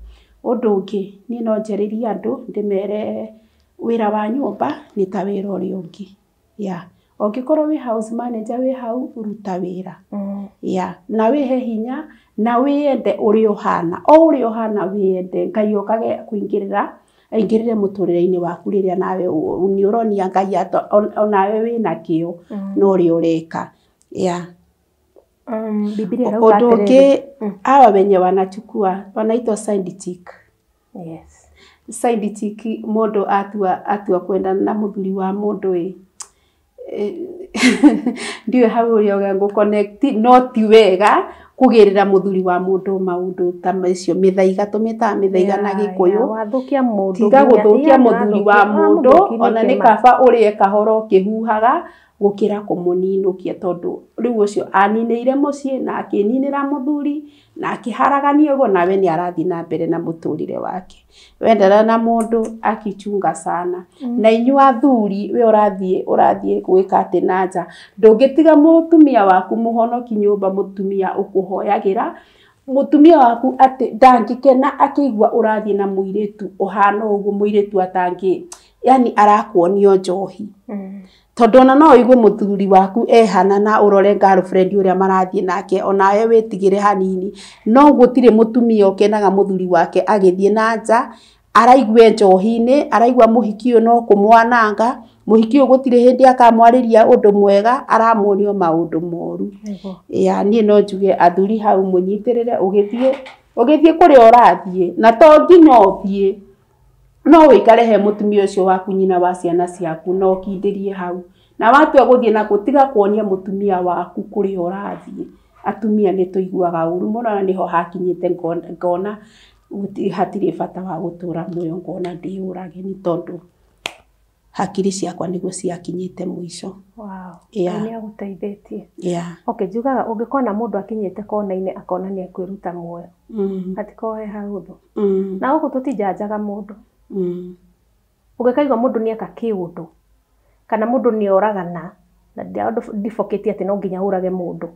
Ũndũ ũngĩ niĩ no njarĩrie andũ ndĩmere wĩra wa nyũmba nĩ ta wĩra ũrĩa ũngĩ, ya ũngĩkorwo wĩ house manager wĩ hau, ruta wĩra. Ya, na wĩhe hinya na wĩyende ũrĩa ũhana, o ũrĩa ũhana wĩyende, Ngai okage kũingĩrĩra aingĩrĩre mũtũrĩre-inĩ waku rĩrĩa nawe nĩ ũronia Ngai atĩ onawe wĩna kĩo na ũrĩa ũreka ya. Bibilia ĩrauga Ũndũ atĩrĩrĩ. ũngĩ, hawa wenye wanachukua wanaitwa side chick. Side chick, mũndũ atua kwendana na mũthuri wa mũndũ ĩ ndiũĩ hau ũrĩa ũrĩa ngũ connect, no ti wega. kugirira muthuri wa mundu maundu ta macio mithaiga tumitaga mithaiga na Gikuyu wathukia mundu tiga guthukia muthuri wa mundu ona ni kaba urie kahoro kihuhaga gukira kumuninũkia tondu riu ucio aninĩire muciĩ na akininĩra muthuri na akiharagania uguo nawe ni arathi na mbere na muturire wake. Wendana na mundu akichunga sana. Na inyu athuri we urathie gwika ati na nja ndungitiga mutumia waku muhonoki nyumba mutumia ukuhoyagira mutumia waku ati ndangikena akiigua urathie na muiritu uhana uguo muiritu atangi yani arakuonio njohi. Tondu ona no uigue muthuri waku ehana na urore girlfriend uria marathie nake onawe witigire hanini no gutire mutumia ukenaga muthuri wake agithie na nja araigue njohi-ini araigua muhiki uyu no kumwananga muhiki uyu gutire hindi akamwariria undu mwega aramuonio maundu moru. Ya nie no njuge athuri hau munyitirire ugithie kuria urathie na to nginya uthie no wikare he mutumia ucio waku nyina wa ciana ciaku no kindirie hau na watua guthie na gutiga kuonia mutumia waku kuria urathie. Atumia ni tuiguaga uru muno na niho hakinyite ngona hatire bata wa gutura muoyo ngona ndiurage ni tondu hakiri ciakwa niguo ciakinyite muico. Wow. Yeah. Ni aguteithitie. Yeah. Okay, njugaga ungikona mundu akinyite kona-ini akona ni ekwiruta muoyo. Atikohe hahuthu. Na guku tutijanjaga mundu. Ungikaigua mundu ni eka kiundu kana mundu ni oragana na ndiboketie ati no nginya urage mundu.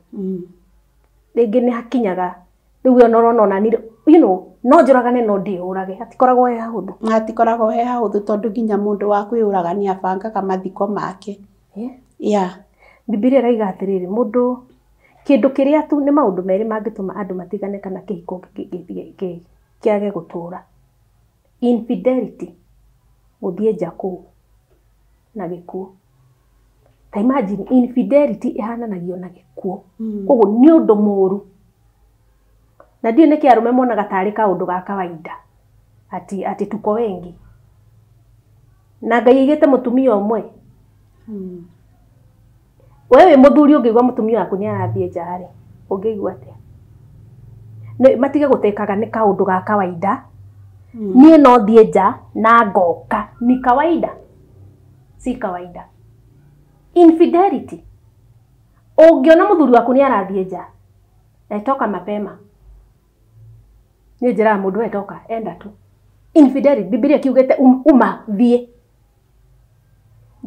Ringi ni hakinyaga riu ona urona ona ni you know no njuragane no ndiurage hatikoragwo he hahuthu. Hatikoragwo he hahuthu tondu nginya mundu wa kwiyuraga ni abangaga mathiko make. Yeah. Bibilia ĩraiga atiriri mundu kindu kiria tu ni maundu meri mangituma andu matigane kana kihiko kiage gutura. Infidelity guthie nja kuu na gikuo. Ta imagine infidelity ihananagio na gikuo. Koguo ni undu muru na ndiũ nĩkĩ arũme monaga tarĩ kaũndũ ga kawaida ati tuko wengi na Ngai aigĩte mũtumia ũmwe. We wĩ mũthuri ũngĩigua mũtumia waku nĩ arathiĩ nja rĩ ũngĩigua atĩa? Matige gũtekaga nĩ kaũndũ ga kawaida. Niĩ no thiĩ nja na ngoka ni kawaida, si kawaida. Infidelity ũngĩona mũthuri waku nĩ arathiĩ nja etoka mapema ni njira mundu etoka enda tu. Infidelity Bibilia kiugete uma thie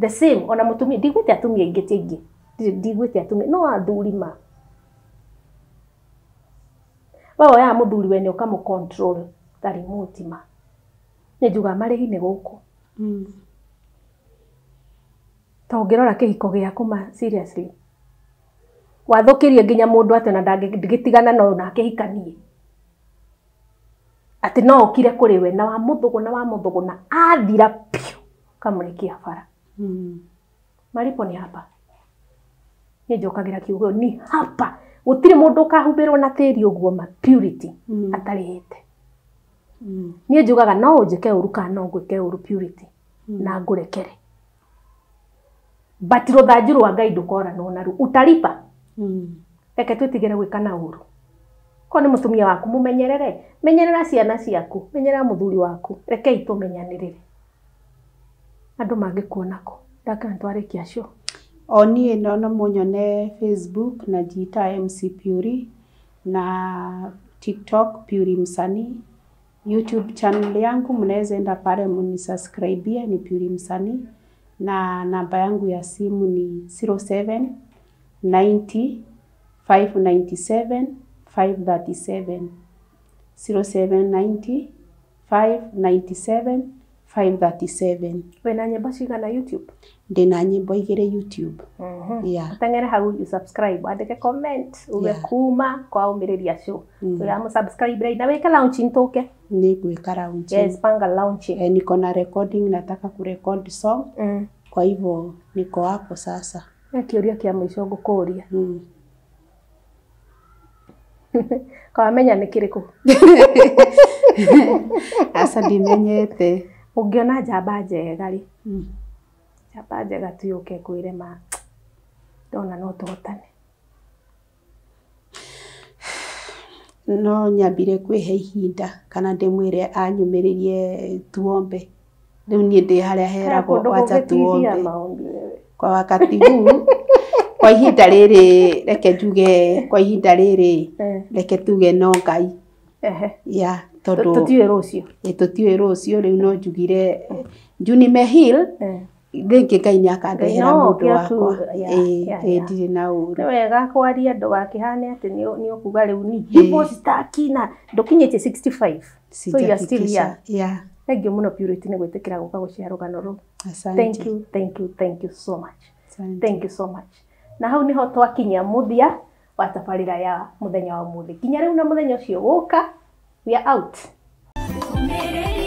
the same ona mutumia ndigwite atumia ingi ti ingi ndigwite atumia no athuri ma wao ya muthuri wene ukamu control ta remote ma ni njuga marihi ni guku. Ta ungirora kihiko giaku ma seriously wathukirie nginya mundu ati ona ndangĩtigana no na akĩhikanie ati no okire kuri we na wa muthuguna athira piu kamurikia bara. Maripo ni hapa ni njokagira kiugo ni hapa gutire mundu ukahumbirwo na tiri uguo ma purity atarihite. Ni njugaga no unjike uru kana no ngwike uru purity na ngurekere but ruthanju rwa Ngai ndukoranwo naru utaripa. Reke twitigire gwika na uru ko ni mutumia waku mumenyerere menyerera ciana ciaku menyerera muthuri waku rekei tumenyanirire andu mangikuona ku ndaka twarikia cio. O nie no munyone Facebook na njita MC Puri na TikTok Puri Msanii. YouTube channel yangu mnaweza enda pale munisubscribe ni Puri Msanii na namba yangu ya simu ni 07 90 597 537 0790 597 537. Wena nyimbo cigana YouTube? Ndina nyimbo igiri YouTube. Yeah. Tengere hau you subscribe, andike comment, uge kuma kwa umiriria show. Turamu subscribe na weka launching toke. Ni kuweka launching. Yes, panga launching. Niko na recording, nataka kurecord song. Kwa hivyo niko hapo sasa. Na kiuria kia mwisho ngukuria. Kwa menya nĩ kĩrĩkũ? Asa ndimenyete. Ũngĩona njamba njega rĩ, njamba njega tu yũke ĩkwĩre ma ndona no tũhotane. No nyambire kwĩhe ihinda kana ndĩmwĩre anyumĩrĩrie tuombe. Rĩu niĩ ndĩ harĩa heragwo Kũndũ wacha kũngĩtihia tuombe. Maombi wewe. Kwa wakati huu, kwa ihinda rĩrĩ, reke njuge kwa ihinda rĩrĩ, reke tuge no Ngai. Ya tondũ Tũtiũĩ rũciũ. Ĩ, tũtiũĩ rũciũ. Rĩu no njugire juu nimeheal, rĩngĩ Ngai nĩ akandehera no mũndũ oke wakwa. Ĩ, ndirĩ na ũru. Nĩ wega kwaria ndũgakĩhane atĩ nĩ ũkuga rĩu ni hivyo sitaki na ndũkinyĩtie 65, so you are still Sijafikisha. young. Yeah. Thank you mũno, Purity, nĩ gwĩtĩkĩra gũka gũshare rũgano rũu. Asante. Thank you, thank you, thank you so much. Asante. Thank you so much. Na hau niho twakinyia mũthia wa tabarĩra ya mũthenya wa mũthĩ. Nginya rĩu na mũthenya ũcio gũka, we are out. Mere.